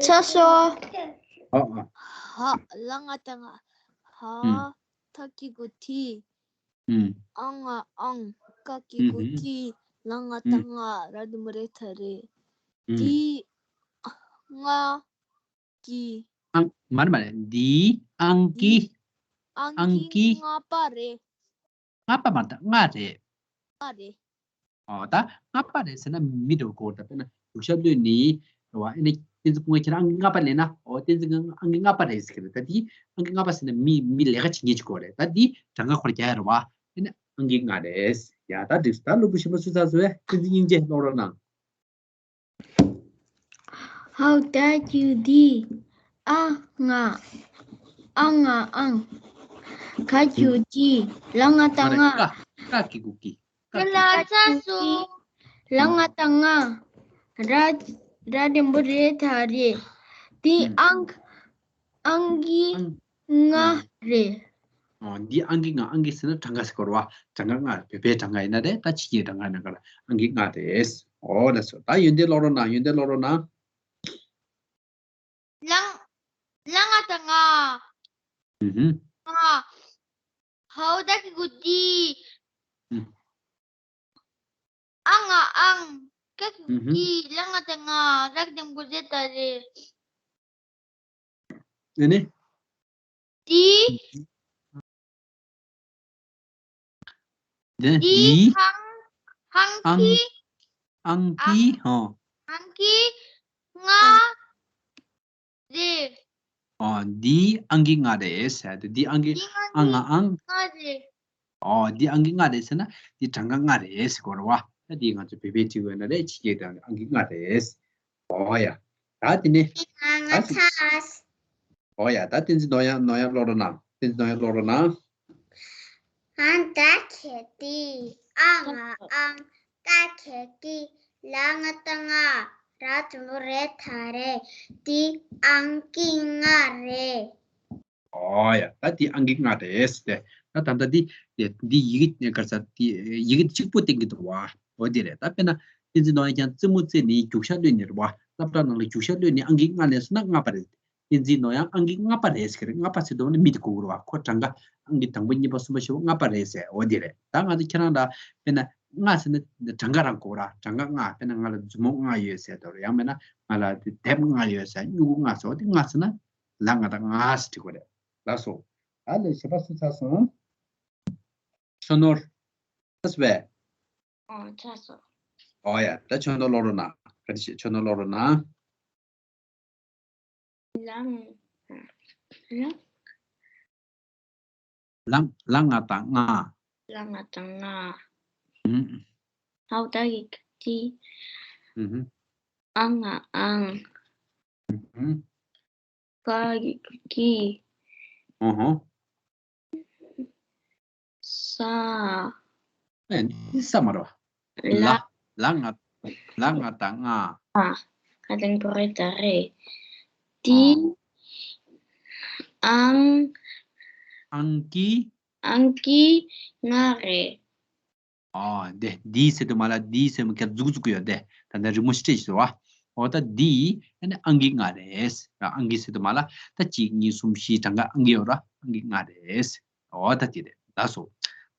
ཚར་སོང་། ཨ་ཨ། ཧ། ལ་ང་ད་ང་། ཧ། ཨུམ། ཐ་གི་གུ་ཐི། ཨུམ། ཨ་ང་ཨང་། ཀ་གི་གུ་ཨུམ། ཀི། ལ་ང་ད་ང་། ར་དི་མུ་རེ་ཐ་རེ། ཨུམ། ཏི། ང་། ཀི། ཨང་། མ་རེད་མ་རེད། འདི་ཨང་ཀི། ཨང་ཀི། ལྔ་པ་རེད། ལྔ་པ་མ་རེད། ལྔ་རེད། ལྔ་རེད། ཨོ་ད་ལྔ་པ་རེད་ཟེར་ན་མི་འགྲོ་གོ་ད། དཔེར་ན་རྒྱུག་ཤར་གློད་ནི་རེད་བ། ཨེ་ནི་བསྟན་འཛིན་ཀུན་དགའ་ཁྱེད་རང་ཨང་ཀི་ལྔ་པ་ལེན་ན། ཨོ་བསྟན་འཛིན་ཀུན་དགའ་ཨང་ཀི་ལྔ་པ་རེད་ཟེར་གི་རེད། ད་འདི་ཨང་ཀི་ལྔ་པ་ཟེར་ན་མི་མི་ལས་ཀ་བྱེད་མཁན་ཅིག་གོ་རེད། ད་འདི་གྲངས་ཀ་ཁོ་རང་རྒྱག་ཡ་རེད་བ། ཨེ་ནི་ཨང་ཀི་ལྔ་རེད། ཡ་ད་འགྲིག་སོང་། ད་སློབ་ཕྲུག་གཞན་པ་སུ་ཚར་སོང་བས། བསྟན་འཛིན་སྙིང་རྗེ་ཀློག་རོགས་གནང་། ཧའོ་ད་གི་གུ་ཏི། ཨ་ང་། ཨ་ང་ཨང་། ཀ་གི་གུ་ཀི། ལ་ང་ད་ང་། ཀ་ཀ་གི་གུ་ཀི། ཀ་གི་གུ་ཀི། ལ་ང་ད་ང་། ར་ར་དི་མུ་རེ་ཐ་རེ། ཏི་ཨང་། ཨང་ཀི་ལྔ་རེད། ཨོ་འདི་ཨང་ཀི་ལྔ། ཨང་ཀི་ཟེར་ན་གྲངས་ཀ་ཟེར་གོ་རེད་བ། གྲངས་ཀ་ལྔ། བོད་པའི་གྲངས་ཀ་ཡིན་ན་རེད། ད་ཕྱི་རྒྱལ་གྱི་གྲངས་ཀ་ཡིན་ན་ག་ལ་ཨང་ཀི་ལྔ་རེད། ཨོ་ལགས་སོ། ད་ཡོན་ཏན་ཀློག་རོགས་གནང་། ཡོན་ཏན་ཀློག་རོགས་གནང་། ལ་ལ་ང་ད་ང་། ཨུ་ཧུ། ང་། ཧའོ་ད་གི་གུ་ཏི། ཨུ། ཨ་ང་ཨང་། ཀ་གི་གུ་ཀི། ལ་ང་ད་ང་། ར་གི་གུ་རེ་ད་རེ། ཨེ་ནི། ཏི། ཏི། ཏི། ཧང་། ཧང་ཀི། ཨང་ཀི། ཧོ། ཨང་ཀི་ལྔ་རེད། ཨོ་འདི་ཨང་ཀི་ལྔ་རེད་ཟེར་ཏེ། འདི་ཨང་ཀི་ཨ་ང་ཨང་། ལྔ་རེད། ཨོ་འདི་ཨང་ཀི་ལྔ་རེད་ཟེར་ན་འདི་གྲངས་ཀ་ལྔ་རེད་ཟེར་དགོས་རེད་བ། ད་འདི་ང་ཚོ་བོད་པའི་བྲིས་དགོས་ན་རེད། ཕྱི་རྒྱལ་དང་ཨང་ཀི་ལྔ་རེད། ཨོ་ཡ། ད་དེ་ནས་ང་ད་ཚ། ཨོ་ཡ། ད་བསྟན་འཛིན་ནོར་དབྱངས། ནོར་དབྱངས་ཀློག་རོགས་གནང་། བསྟན་འཛིན་ནོར་དབྱངས་ཀློག་རོགས་གནང་། ཧང་ད་གི་གུ་ཏི། ཨ་ང་ཨང་། ཀ་གི་གུ་ཀི། ལ་ང་ད་ང་། ར་དི་མུ་རེ་ཐ་རེ། འདི་ཨང་ཀི་ལྔ་རེད། ཨོ་ཡ། ད་འདི་ཨང་ཀི་ལྔ་རེད་ཟེར་ཏེ། ད་ད་ལྟ་འདི་འདི་ཡི་གེ་ག་ས་འདི་ཡི་གེ་གཅིག་པོ་བསྟན་གྱི་འདུག་བ། འོ་འདི་རེད། ད་དཔེར་ན་བསྟན་འཛིན་ནོར་དབྱངས་ཀྱང་རྩེད་མོ་རྩེས་ནས་རྒྱུག་ཤར་གློད་ནི་རེད་བ། སློབ་གྲྭ་ནང་ལ་རྒྱུག་ཤར་གློད་ནས་ཨང་ཀི་ལྔ་ལེན་སོང་ན་ལྔ་པ་རེད། བསྟན་འཛིན་ནོར་དབྱངས་ཨང་ཀི་ལྔ་པ་རེད་ཟེར་གི་རེད། ལྔ་པ་ཟེར་དུས་ནི་མི་དེ་གོ་དགོས་རེད་བ། ཁོ་གྲངས་ཀ་ཨང་ཀི་དང་པོ་གཉིས་པ་གསུམ་པ་བཞི་པ་ལྔ་པ་རེད་ཟེར། འོ་འདི་རེད། ད་ང་ཚོ་ཁྱེད་རང་ལ་དཔེར་ན་ལྔ་ཟེར་ན་གྲངས་ཀ་རང་གོ་ར། གྲངས་ཀ་ལྔ། དཔེར་ན་ང་ལ་མཛུབ་མོ་ལྔ་ཡོད་ཟེར་དོ། ཡང་མིན་ན་ང་ལ་དེ་དེབ་ལྔ་ཡོད་ཟེར། སྨྱུ་གུ་ལྔ་ཟེར། འོ་དེ་ལྔ་ཟེར་ན་ལ་ང་ད་ང་ཟེར་བྲིས་དགོས་རེད། ལགས་སོ། ད་ལས་གཞན་པ་སུ་ཚར་སོང་། ཆོས་ནོར། ཚར་སོང་བས། ཨོ་ཚར་སོང་། ཨོ་ཡ། ད་ཆོས་ནོར་ཀློག་རོགས་གནང་། ག་རེ་བྱེད། ཆོས་ནོར་ཀློག་རོགས་གནང་། ལ་ང་ལ་ལ་ང་དང་ང་། ལ་ང་དང་ང་། ཨུམ། ཧའོ་ད་གི་གུ་ཏི། ཨུམ། ཨ་ང་ཨང་། ཨུམ། ཀ་གི་གུ་ཀི། ཨུ་ཧུ། ས། ཨེ་འདི་ས་མ་རེད་བ། ལ། ལ་ལ་ང་ལ་ང་དང་ང་། ཨ། ཁ་ལེང་པོ་རེད་ད་རེད། འདི། ཨང་། ཨང་ཀི། ཨང་ཀི་ལྔ་རེད། ཨ་འདི་འདི་ཟེར་དུས་མ་ལ་འདི་ཟེར་མི་ཁ་འཛུགས་འཛུགས་ཡོད་དེ། ད་ལྟ་རི་མོ་ཞིག་སྤྲད་ཤིག་ཟེར་བ། འོ་ད་འདི་ཨ་ནི་ཨང་ཀི་ལྔ་རེད། ཨང་ཀི་ཟེར་དུས་མ་ལ་ད་གཅིག་གཉིས་གསུམ་བཞི་གྲངས་ཀ་ཨང་ཀི་ཡོད་ར། ཨང་ཀི་ལྔ་རེད། འོ་ད་དེ་རེད། ལགས་སོ།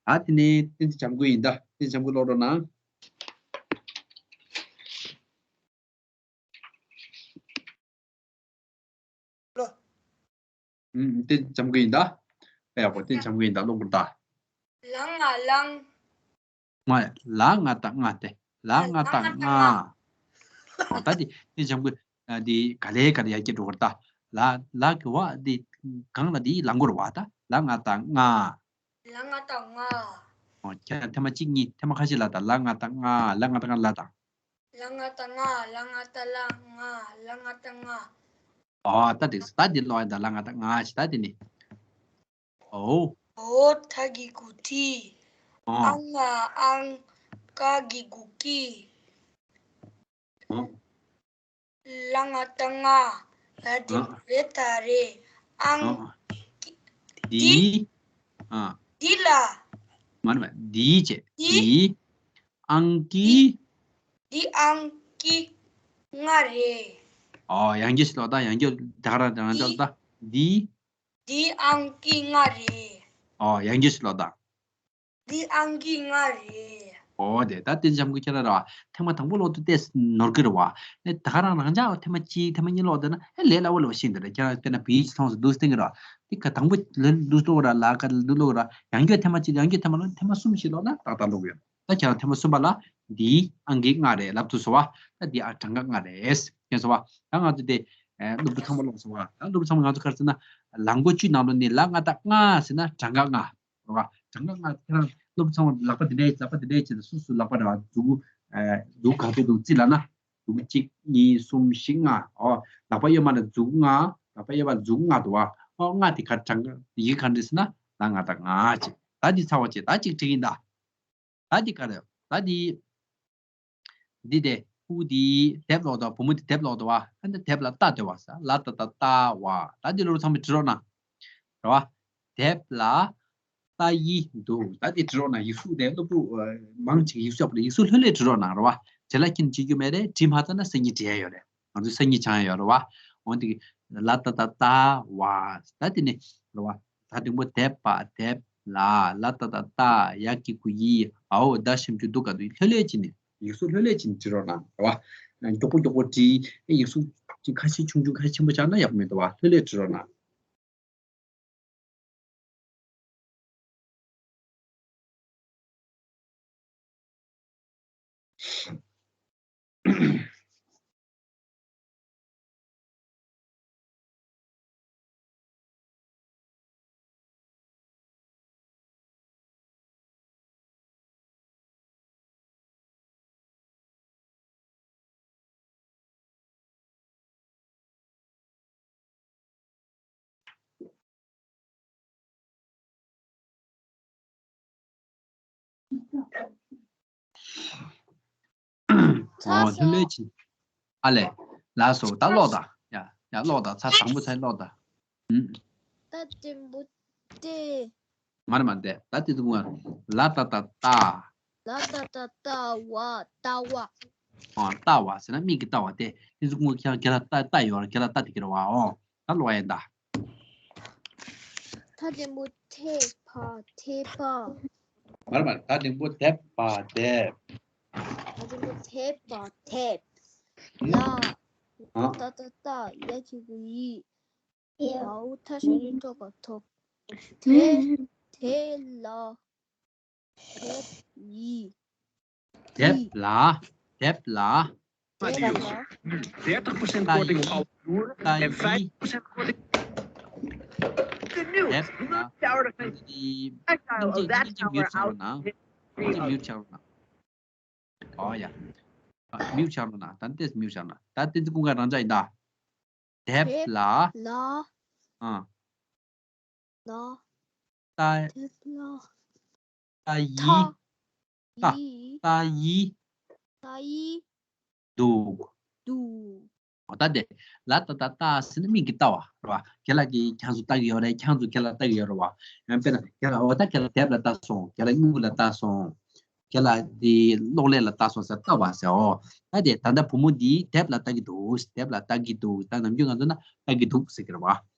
ད་དེ་ནས་བསྟན་འཛིན་བྱམས་མགོན་ཡིན་ད། བསྟན་འཛིན་བྱམས་མགོན་ཀློག་རོགས་གནང་། ཀློག་ཨུམ། བསྟན་འཛིན་བྱམས་མགོན་ཡིན་ད། ཨེ་ཡག་པོ། བསྟན་འཛིན་བྱམས་མགོན་ཡིན་ད། ཀློག་དགོས་ད། ལ་ང་ལང་། མ་ལ་ང་དང་ང་སྟེ། ལ་ང་དང་ང་། ཨོ་ད་དེ་བསྟན་འཛིན་བྱམས་མགོན་འདི་ག་ལེ་ག་ལེ་ཡར་རྒྱས་འགྲོ་གི་རེད་ད། ལ་ལ་གི་བ་འདི་གང་ལ་འདི་ལང་དགོས་རེད་བ་ད། ལ་ང་དང་ང་། ལ་ང་དང་ང་། ཨོ་ཁྱེད་རང་ཐེངས་མ་གཅིག་གཉིས་ཐེངས་མ་ཁ་ཤས་ལ་ད། ལ་ང་དང་ང་། ལ་ང་དང་ང་ལ་དང་། ལ་ང་དང་ང་། ལ་ང་དང་ལ་ང་། ལ་ང་དང་ང་། ཨོ་ད་དེ་ད་འདི་ཀློག་ཡ་ད། ལ་ང་དང་ང་ཞེས་ད་དེ་ནི། ཨོ། ཨོ་ཐ་གི་གུ་ཏི། ཨོ། ཨ་ང་ཨང་། ཀ་གི་གུ་ཀི། ཨ། ལ་ང་བཏགས་ལྔ། ལ་དེ་ཨ། རེ་ད་རེད། ཨང་། ཨ། འདི། འདི། ཨ། འདི་ལ། མ་རེད་མ་རེད། འདི་བྱས། འདི། འདི། ཨང་ཀི། འདི། འདི་ཨང་ཀི་ལྔ་རེད། ཨོ། ཡང་བསྐྱར་ཞིག་ཀློག་དང་། ཡང་བསྐྱར་ད་ག་རང་རང་འདི། ཀློག་དང་། འདི། འདི་ཨང་ཀི་ལྔ་རེད། ཨོ། ཡང་བསྐྱར་ཞིག་ཀློག་དང་། འདི་ཨང་ཀི་ལྔ་རེད། ཨོ་དེ། ད་དེ་འཇམ་གི་ཁྱེད་རང་ར་བ། ཐེངས་མ་དང་པོ་ཀློག་དུས་ཏོག་ཙམ་ནོར་གི་རེད་བ། ཨེ། ད་ག་རང་རང་འཇགས་ཐེངས་མ་གཅིག་ཐེངས་མ་གཉིས་ཀློག་བསྡད་ན། ཨེ། ལས་སླ་བོ་ལ་ཤེས་འདི་རེད། ཁྱེད་རང་དཔེར་ན་བོད་ཡིག་ཚང་སུ་འདུག་སྟེང་གི་ར། དེ་ག་དང་པོ་ལ་འདུག་ཀློག་ར། ལ་ག་འདུག་ཀློག་ར། ཡང་བསྐྱར་ཐེངས་མ་གཅིག་ཡང་བསྐྱར་ཐེངས་མ་ཀློག་ཐེངས་མ་གསུམ་ཞིག་ཀློག་ན་ཏག་ཏག་ཀློག་ཡོད། ད་ཁྱེད་རང་ཐེངས་མ་གསུམ་པ་ལ་འདིའི་ཨང་ཀི་ལྔ་རེད་ལབ་ཐུབ་སོང་བ། ད་འདི་ཨ་གྲངས་ཀ་ལྔ་རེད། མཁྱེན་སོང་བ། ད་ང་ཚོ་དེ། ཨེ། སློབ་ཕྲུག་ཚང་མ་ཀློག་སོང་བ། ད་སློབ་ཕྲུག་ཚང་མ་ང་ཚོ་ག་རེ་ཟེར་ན། ལག་མགོ་བཅུའི་ནང་ལོགས་ནས་ལ་ང་བཏགས་ལྔ་ཟེར་ན་གྲངས་ཀ་ལྔ། རེད་བ། གྲངས་ཀ་ལྔ། ཁྱེད་རང་སློབ་ཕྲུག་ཚང་མ་ལག་པ་འདི་འདྲས། ལག་པ་འདི་འདྲས་བྱས་ནས་སོ་སོ་ལག་པ་རེད་བ། མཛུབ། ཨེ། མཛུབ་ག་ཚོད་འདུག་རྩིས་ལབ་ན། མཛུབ་གཅིག་གཉིས། གསུམ། བཞི། ལྔ། ཨོ། ལག་པ་གཡས་མ་ལ་མཛུབ་ལྔ། ལག་པ་གཡས་པ་མཛུབ་ལྔ་འདུག་བ། ཨོ། ལྔ་དེ་ག་གྲངས་ཀ་ཡི་གེ་ག་འདྲས་ཟེར་ན་ལ་ང་བཏགས་ལྔ་བྱས། ད་འདི་ཚར་བ་བྱས། ད་གཅིག་བྲིས་ཡིན་ད། ད་འདི་ག་རེ། ད་འདི། འདི་དེ་ཕྲུ་གུ་དེ་དེབ་ཀློག་འདུག་བུ་མོ་དེ་དེབ་ཀློག་འདུག་བ། ཨ་ནི་དེབ་ལ་ལྟ་འདུག་བ་ཟེར། ལ་ཏ་བཏགས་ལྟ་བ། ད་འདི་སློབ་ཕྲུག་ཚང་མས་བྲིས་རོགས་གནང་། རེད་བ། དེབ་ལ་ལྟ་ཡི་འདུག་ད་འདི་བྲིས་རོགས་གནང་། ཡིག་གཟུགས་དེ་སློབ་ཕྲུག་ཨ། མང་ཆེ་གི་ཡིག་གཟུགས་ཡག་པོ་རེད། ཡིག་གཟུགས་ལྷོད་ལྷོད་བྲིས་རོགས་གནང་། རེད་བ། བྲེལ་བ་ཁྱོན་བྱེད་རྒྱུ་མེད་རེད། བྲིས་མ་ཚར་ན་སང་ཉིན་བྲིས་ཡ་ཡོད་རེད། ང་ཚོ་སང་ཉིན་སྦྱང་ཡ་ཡོད་རེད་བ། འོ་འདི་ལ་ཏ་བཏགས་ལྟ་བ། ད་དེ་ནས་རེད་བ། ད་དང་པོ་དེབ་པ་དེབ་ལ། ལ་ཏ་བཏགས་ལྟ། ཡ་གི་གུ་ཡི། འའོ་ད་ཞབས་ཀྱུ་འདུ་ག་འདུ། ལྷོད་ལྷོད་བྱས་ནས་ཡིག་གཟུགས་ལྷོད་ལྷོད་བྱས་ནས་བྲིས་རོགས་གནང་། རེད་བ། མགྱོགས་པོ་མགྱོགས་པོ་བྲིས། ཨེ། ཡིག་གཟུགས་ཅིག་ཁ་ཤས་ཆུང་ཆུང་ཁ་ཤས་ཆེན་པོ་ཆགས་ན་ཡག་པོ་མི་འདུག་བ། ལྷོད་ལྷོད་བྲིས་རོགས་གནང་། ཚར་སོང་། ཨོ་ལྷོད་ལྷོད་བྱས། ཨ་ལས། ལགས་སོ། ད་ཀློག་དང་། ཡ་ཡ་ཀློག་དང་། ཚར་དང་པོ་ཚར་ཀློག་དང་། ཨུམ། ད་དང་པོ་དེ། མ་རེད་མ་རེད། ད་དེ་ཚོ་ཀུན་ལ་ཏ་བཏགས་ལྟ། ལ་ཏ་བཏགས་ལྟ་བ། ལྟ་བ། ཨ། ལྟ་བ་ཟེར་ན་མིག་གིས་ལྟ་བ་དེ། དེ་ཚོ་ཀུན་ཁྱེད་རང་རྒན་ལགས་ལྟ་ལྟ་ཡོད་རེད། རྒན་ལགས་ལྟ་བསྡད་ཀྱི་རེད་བ། ཨོ། ད་ཀློག་ཡ་ཡིན་ད། ད་དང་པོ་དེབ་པ་དེབ། མ་རེད་མ་རེད། ད་དང་པོ་དེབ་པ་དེབ། ད་དང་པོ་དེབ་པ་དེབ། ལ། ཨ། ཏ་བཏགས་ལྟ། ཡ་གི་གུ་ཡི། འའོ་ད་ཞབས་ཀྱུ་འདུ་ག་འདུ། དེ་དེ་ལ། དེབ་ཡི། དེབ་ལ། དེབ་ལ། དེབ་ལ། They're talking about importing ལྟ་ཡི། ལྟ་ཡི། དེབ་ལ། ད་དེ་སྙིང་རྗེ་སྙིང་རྗེ་མིའུ་ཆགས་རོགས་གནང་། སྙིང་རྗེ་མིའུ་ཆགས་རོགས་གནང་། ཨོ་ཡ། ཨ། མིའུ་ཆགས་རོགས་གནང་། ད་དེ་མིའུ་ཆགས་རོགས་གནང་། ད་དེ་ཚོ་ཀུན་དགའ་རང་འཇགས་ཡིན་ད། དེབ་ལ། ལ། ཨ། ལ། ལྟ། དེབ་ལ། ལྟ་ཡི། ལྟ། ལྟ་ཡི། ལྟ་ཡི། འདུག་འདུག་འོ་ད་དེ་ལ་ཏ་བཏགས་ལྟ་ཟེར་ན་མིག་གིས་ལྟ་བ་རེད་བ། རྒན་ལགས་ཀྱིས་ཁྱེད་ཚོ་ལྟ་གི་ཡོད་རེད། ཁྱེད་ཚོ་རྒན་ལགས་ལྟ་གི་ཡོད་རེད་བ། ཡང་དཔེར་ན་རྒན་ལགས་འོ་ད་རྒན་ལགས་དེབ་ལ་ལྟ་སོང་། རྒན་ལགས་སྨྱུ་གུ་ལ་ལྟ་སོང་། རྒན་ལགས་འདི་གློག་ཀླད་ལ་ལྟ་སོང་ཟེར། ལྟ་བ་ཟེར། འོ་ད་དེ་ད་ལྟ་བུ་མོ་འདིས་དེབ་ལ་ལྟ་གི་འདུག་དེབ་ལ་ལྟ་གི་འདུག་ད་ནམ་རྒྱུན་ང་ཚོ་ན་ལྟ་གི་འདུག་ཟེར་གི་རེད་བ།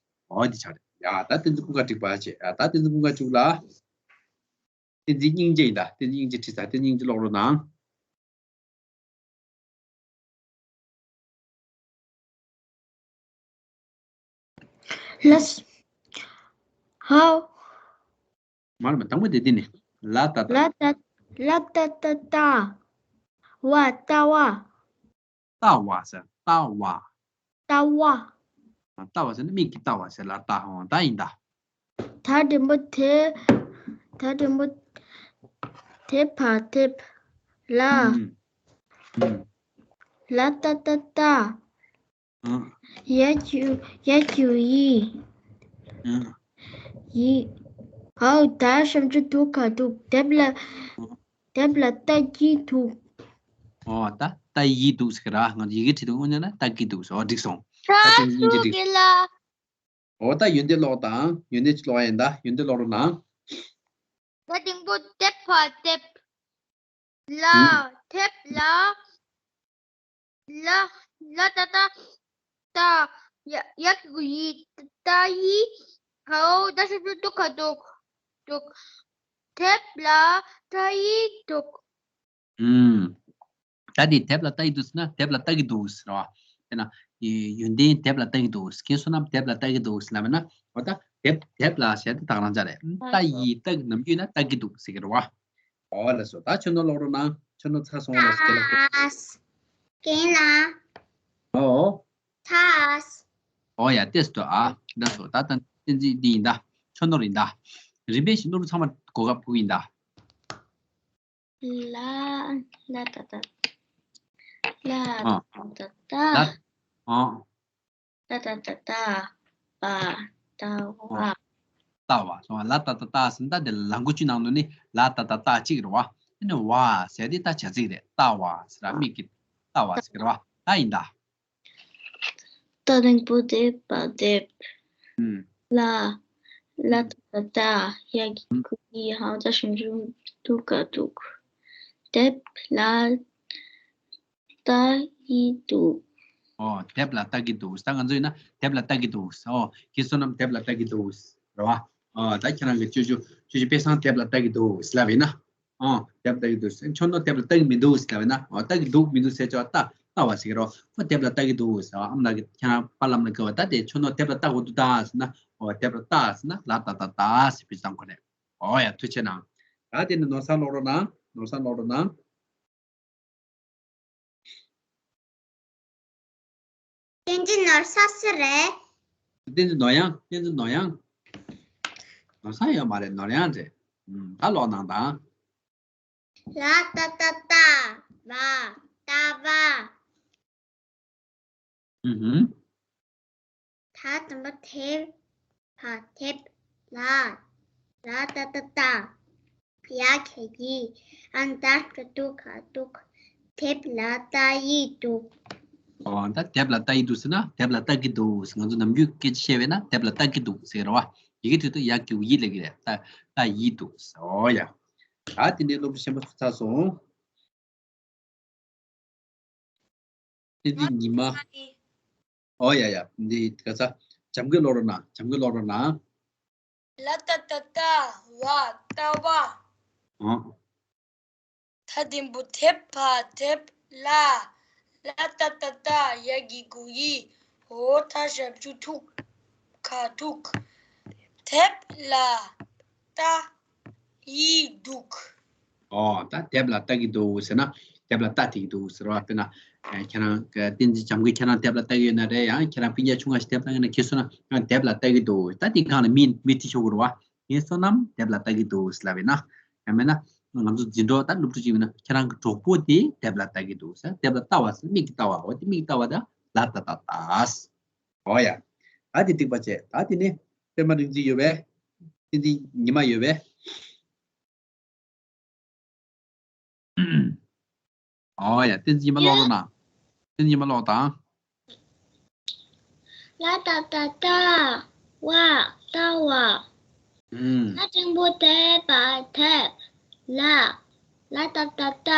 འོ་འདི་ཆགས་རེད། ཡ་ད་དེ་ཚོ་ཀུན་དགའ་འགྲིག་པ་བྱས། ཡ་ད་དེ་ཚོ་ཀུན་དགའ་བཅུག་ལ། བསྟན་འཛིན་སྙིང་རྗེ་ཡིན་ད། བསྟན་འཛིན་སྙིང་རྗེ་བྲིས་ཚར། བསྟན་འཛིན་སྙིང་རྗེ་ཀློག་རོགས་གནང་། ལགས། ཧའོ། མ་རེད་མ། དང་པོ་དེ་འདི་ནི། ལ་ཏ་བཏགས། ལ་ཏ། ལ་ཏ་བཏགས་ལྟ། བ། ལྟ་བ། ལྟ་བ་ཟེར། ལྟ་བ། ལྟ་བ། ལྟ་བ་ཟེར་ན་མིག་གིས་ལྟ་བ་ཟེར་ལ། ལྟ། འོ་ད་ཡིན་ད། ད་འགྲེང་བུ་དེ། ད་འགྲེང་བུ་དེ་བ་དེ་ལ། ཨུམ། ཨུམ། ལ་ཏ་བཏགས་ལྟ། ཨུམ། ཡ་གི་གུ། ཡ་གི་གུ་ཡི། ཨུམ། ཡི། འའོ་ད་ཞབས་ཀྱུ་འདུ་ག་འདུག་དེབ་ལ། ཨུམ། དེབ་ལ་ལྟ་གི་འདུག་ཨོ་ད་ལྟ་ཡི་འདུག་ཟེར་གི་ར། ང་ཚོ་ཡི་གེ་བྲིས་འདུག་དངོས་གནས་ན་ལྟ་གི་འདུག་ཟེར། ཨོ་འགྲིག་སོང་། ད་ད་དེ་ཡིན་གྱི་འགྲིག་སུ་གི་ལ། ཨོ་ད་ཡོན་ཏན་ཀློག་དང་། ཡོན་ཏན་ཅི་ཀློག་ཡ་ཡིན། ད་ཡོན་ཏན་ཀློག་རོགས་གནང་། ད་དང་པོ་དེབ་ཕ་དེབ། ལ། ཨུམ། དེབ་ལ། ལ། ལ་ཏ་ཏ་ཏ། ཡ་ཡ་གི་གུ་ཡི། ཏ་ཡི། ཧའོ་ད་ཞབས་ཀྱུ་དུ་ག་དུག་དུག་དེབ་ལ་ལྟ་ཡི་འདུག་ཨུམ། ད་དེ་དེབ་ལ་ལྟ་ཡི་འདུག་ཟེར་ན་དེབ་ལ་ལྟ་གི་འདུག་ཟེར་བ། དེ་ན་ཡོན་ཏན་དེབ་ལ་ལྟ་གི་འདུག་ཁྱེད་བསོད་ནམས་དེབ་ལ་ལྟ་གི་འདུག་ཟེར་ལབ་ན། འོ་ད་དེབ་དེབ་ལ་ཟེར་དེ་དག་རང་ཅག་རེད། ལྟ་ཡི་ལྟ་གི་ནམ་རྒྱུན་ན་ལྟ་གི་འདུག་ཟེར་གི་རེད་བ། ཨོ་ལགས་སོ། ད་ཆོས་ནོར་ཀློག་རོགས་གནང་། ཆོས་ནོར་ཚར་སོང་ལགས་སོ། དེ་ལ་ཀོ། ཐཱས། རྒན་ལགས། ཨོ། ཐཱས། ཨོ་ཡ་ཏེས་ཏོ་ཨ། ལགས་སོ། ད་ད་བསྟན་འཛིན་འདི་ཡིན་ད། ཆོས་ནོར་ཡིན་ད། རིམ་པས་ཤིག་ནོར་བུ་ཚང་མ་གོ་སྐབས་ཕུལ་ཡིན་ད། ལ། ལ་ཏ་ཏ། ལ་ཨ། ཏ་ཏ་ཏ། ལ། ཨ། ལ་ཏ་ཏ་ཏ། བ། ཏ་བ། ཨ། ལྟ་བ་སོང་། ལ་ཏ་ཏ་ཏ་ཟེར་ན་ད་དེ་ལ་མགོ་ཅུ་ནང་དུ་ནི་ལ་ཏ་ཏ་ཏ་གཅིག་རེད་བ། དེ་ནི་བ་ཟེར་དེ་ད་བྱ་ཚིག་རེད། ལྟ་བ་ཟེར་ར། མིག་གིས་ལྟ་བ་ཟེར་གི་རེད་བ། ད་ཡིན་ད། ད་དང་པོ་དེབ་ཕ་དེབ། ཨུམ། ལ། ལ་ཏ་ཏ་ཏ། ཡ་གི་གུ་ཡི། ཧའོ་ད་ཞབས་ཀྱུ་དུ་ག་དུག་དེབ་ལ་ལྟ་ཡི་འདུག་ཨོ་དེབ་ལ་ལྟ་གི་འདུག་ད་ང་ཚོ་ཡིན་ན་དེབ་ལ་ལྟ་གི་འདུག་ཨོ་ཁྱེད་བསོད་ནམས་དེབ་ལ་ལྟ་གི་འདུག་རེད་བ། ཨོ་ད་ཁྱེད་རང་གི་ཅོ་ཅོ་ཅོ་ཅོ་དཔེ་བཟང་དེབ་ལ་ལྟ་གི་འདུག་ལབ་ཡིན་ན། ཨོ་དེབ་ལ་ལྟ་གི་འདུག་ཆོས་ནོར་དེབ་ལ་ལྟ་གི་མི་འདུག་ལབ་ཡིན་ན། ཨོ་ལྟ་གི་འདུག་མི་འདུག་ཟེར་ཆོག་ལྟ་ལྟ་བ་ཟེར་གི་རོ། ཁོ་དེབ་ལ་ལྟ་གི་འདུག་ཟེར་བ། ཨ་མ་ལགས་ཀྱིས་ཁྱེད་རང་པཱ་ལགས་ལ་བཀའ་བ། ད་དེ་ཆོས་ནོར་དེབ་ལ་ལྟ་དགོས་འདུག་ད་ཟེར་ན། ཨོ་དེབ་ལ་ལྟ་ཟེར་ན་ལ་ཏ་ཏ་ཏ་ཟེར་བེད་སྤྱོད་གཏང་དགོས་རེད། ཨོ་ཡ་ཐུགས་རྗེ་གནང་། ད་དེ་ནི་ནོར་བཟང་ཀློག་རོགས་གནང་། ནོར་བཟང་ཀློག་རོགས་གནང་། བསྟན་འཛིན་ནོར་བཟང་སུ་རེད། བསྟན་འཛིན་ནོར་གཡང་། བསྟན་འཛིན་ནོར་གཡང་། ནོར་བཟང་ཡོད་མ་རེད། ནོར་གཡང་རེད། ཨུམ། ད་ཀློག་གནང་དང་། ལ་ཏ་ཏ་ཏ། བ། ལྟ་བ། ཨུ་ཧུམ། ད་དང་པོ་དེབ་ཕ་དེབ། ལ། ལ་ཏ་ཏ་ཏ། ཡ་གི་གུ་ཡི། ཧའོ་ད་ཞབས་ཀྱུ་དུ་ག་དུག་དེབ་ལ་ལྟ་ཡི་འདུག་ཨོ་ད་དེབ་ལ་ལྟ་ཡི་འདུག་ཟེར་ན་དེབ་ལ་ལྟ་གི་འདུག་ང་ཚོ་ནམ་རྒྱུན་སྐད་ཆ་བཤད་པས་ན་དེབ་ལ་ལྟ་གི་འདུག་ཟེར་རོ། ཡི་གེ་ཐོག་ཏུ་ཡ་གི་གུ་ཡི་ལབ་ཀྱི་རེད། ལྟ་ལྟ་ཡི་འདུག་ཨོ་ཡ། ད་དེ་ནས་སློབ་ཕྲུག་གཞན་པ་ཚོ་ཚར་སོང་། བསྟན་འཛིན་ཉི་མ། ཨོ་ཡ་ཡ། འདི་ག་ས། འཇམ་གྱི་ཀློག་རོགས་གནང་། འཇམ་གྱི་ཀློག་རོགས་གནང་། ལ་ཏ་ཏ་ཏ། བ། ལྟ་བ། ཨོ། ད་དང་པོ་དེབ་ཕ་དེབ། ལ། ལ་ཏ་ཏ་ཏ། ཡ་གི་གུ་ཡི། ཧའོ་ད་ཞབས་ཀྱུ་དུ་ག་དུག་དེབ་ལ་ལྟ་ཡི་འདུག་ཨོ་ད་དེབ་ལ་ལྟ་གི་འདུག་ཟེར་ན་དེབ་ལ་ལྟ་བསྡད་ཀྱི་འདུག་ཟེར་བ། དཔེར་ན་ཁྱེད་རང་གི་བསྟན་འཛིན་འཇམ་གྱིས་ཁྱེད་རང་དེབ་ལ་ལྟ་གི་ཡོད་ན་རེད། ཡང་ཁྱེད་རང་སྤུན་ཀྱག་ཆུང་ང་ཞིག་དེབ་ལྟ་གི་ན་ཁྱེད་བསོད་ནམས་ཡང་དེབ་ལ་ལྟ་གི་འདུག་ད་དེ་སྒང་ལ་མི་མི་དེ་ཤོག་གི་རེད་བ། ངས་བསོད་ནམས་དེབ་ལ་ལྟ་གི་འདུག་ལབ་ཡིན་ན། ཡང་མིན་ན་ང་ཚོ་འཛིན་གྲོགས་ད་སློབ་ཕྲུག་ཅིག་ཡིན་ན་ཁྱེད་རང་གི་གྲོགས་པོ་དེ་དེབ་ལ་ལྟ་གི་འདུག་ཟེར། དེབ་ལ་ལྟ་བ་ཟེར་མིག་གིས་ལྟ་བ། འོ་དེ་མིག་གིས་ལྟ་བ་ད་ལ་ཏ་ཏ་ཏ། འོ་ཡ། ད་དེ་འགྲིག་པ་བྱས། ད་དེ་ནས་པད་མ་རིག་འཛིན་ཡོད་པས། བསྟན་འཛིན་ཉི་མ་ཡོད་པས། ཨོ་ཡ། བསྟན་འཛིན་ཉི་མ་ཀློག་རོགས་གནང་། བསྟན་འཛིན་ཉི་མ་ཀློག་དང་། ལ་ཏ་ཏ་ཏ། བ། ལྟ་བ། ཨུམ། ད་འགྲེང་བུ་དེ་བ་དེབ། ལ། ལ་ཏ་ཏ་ཏ།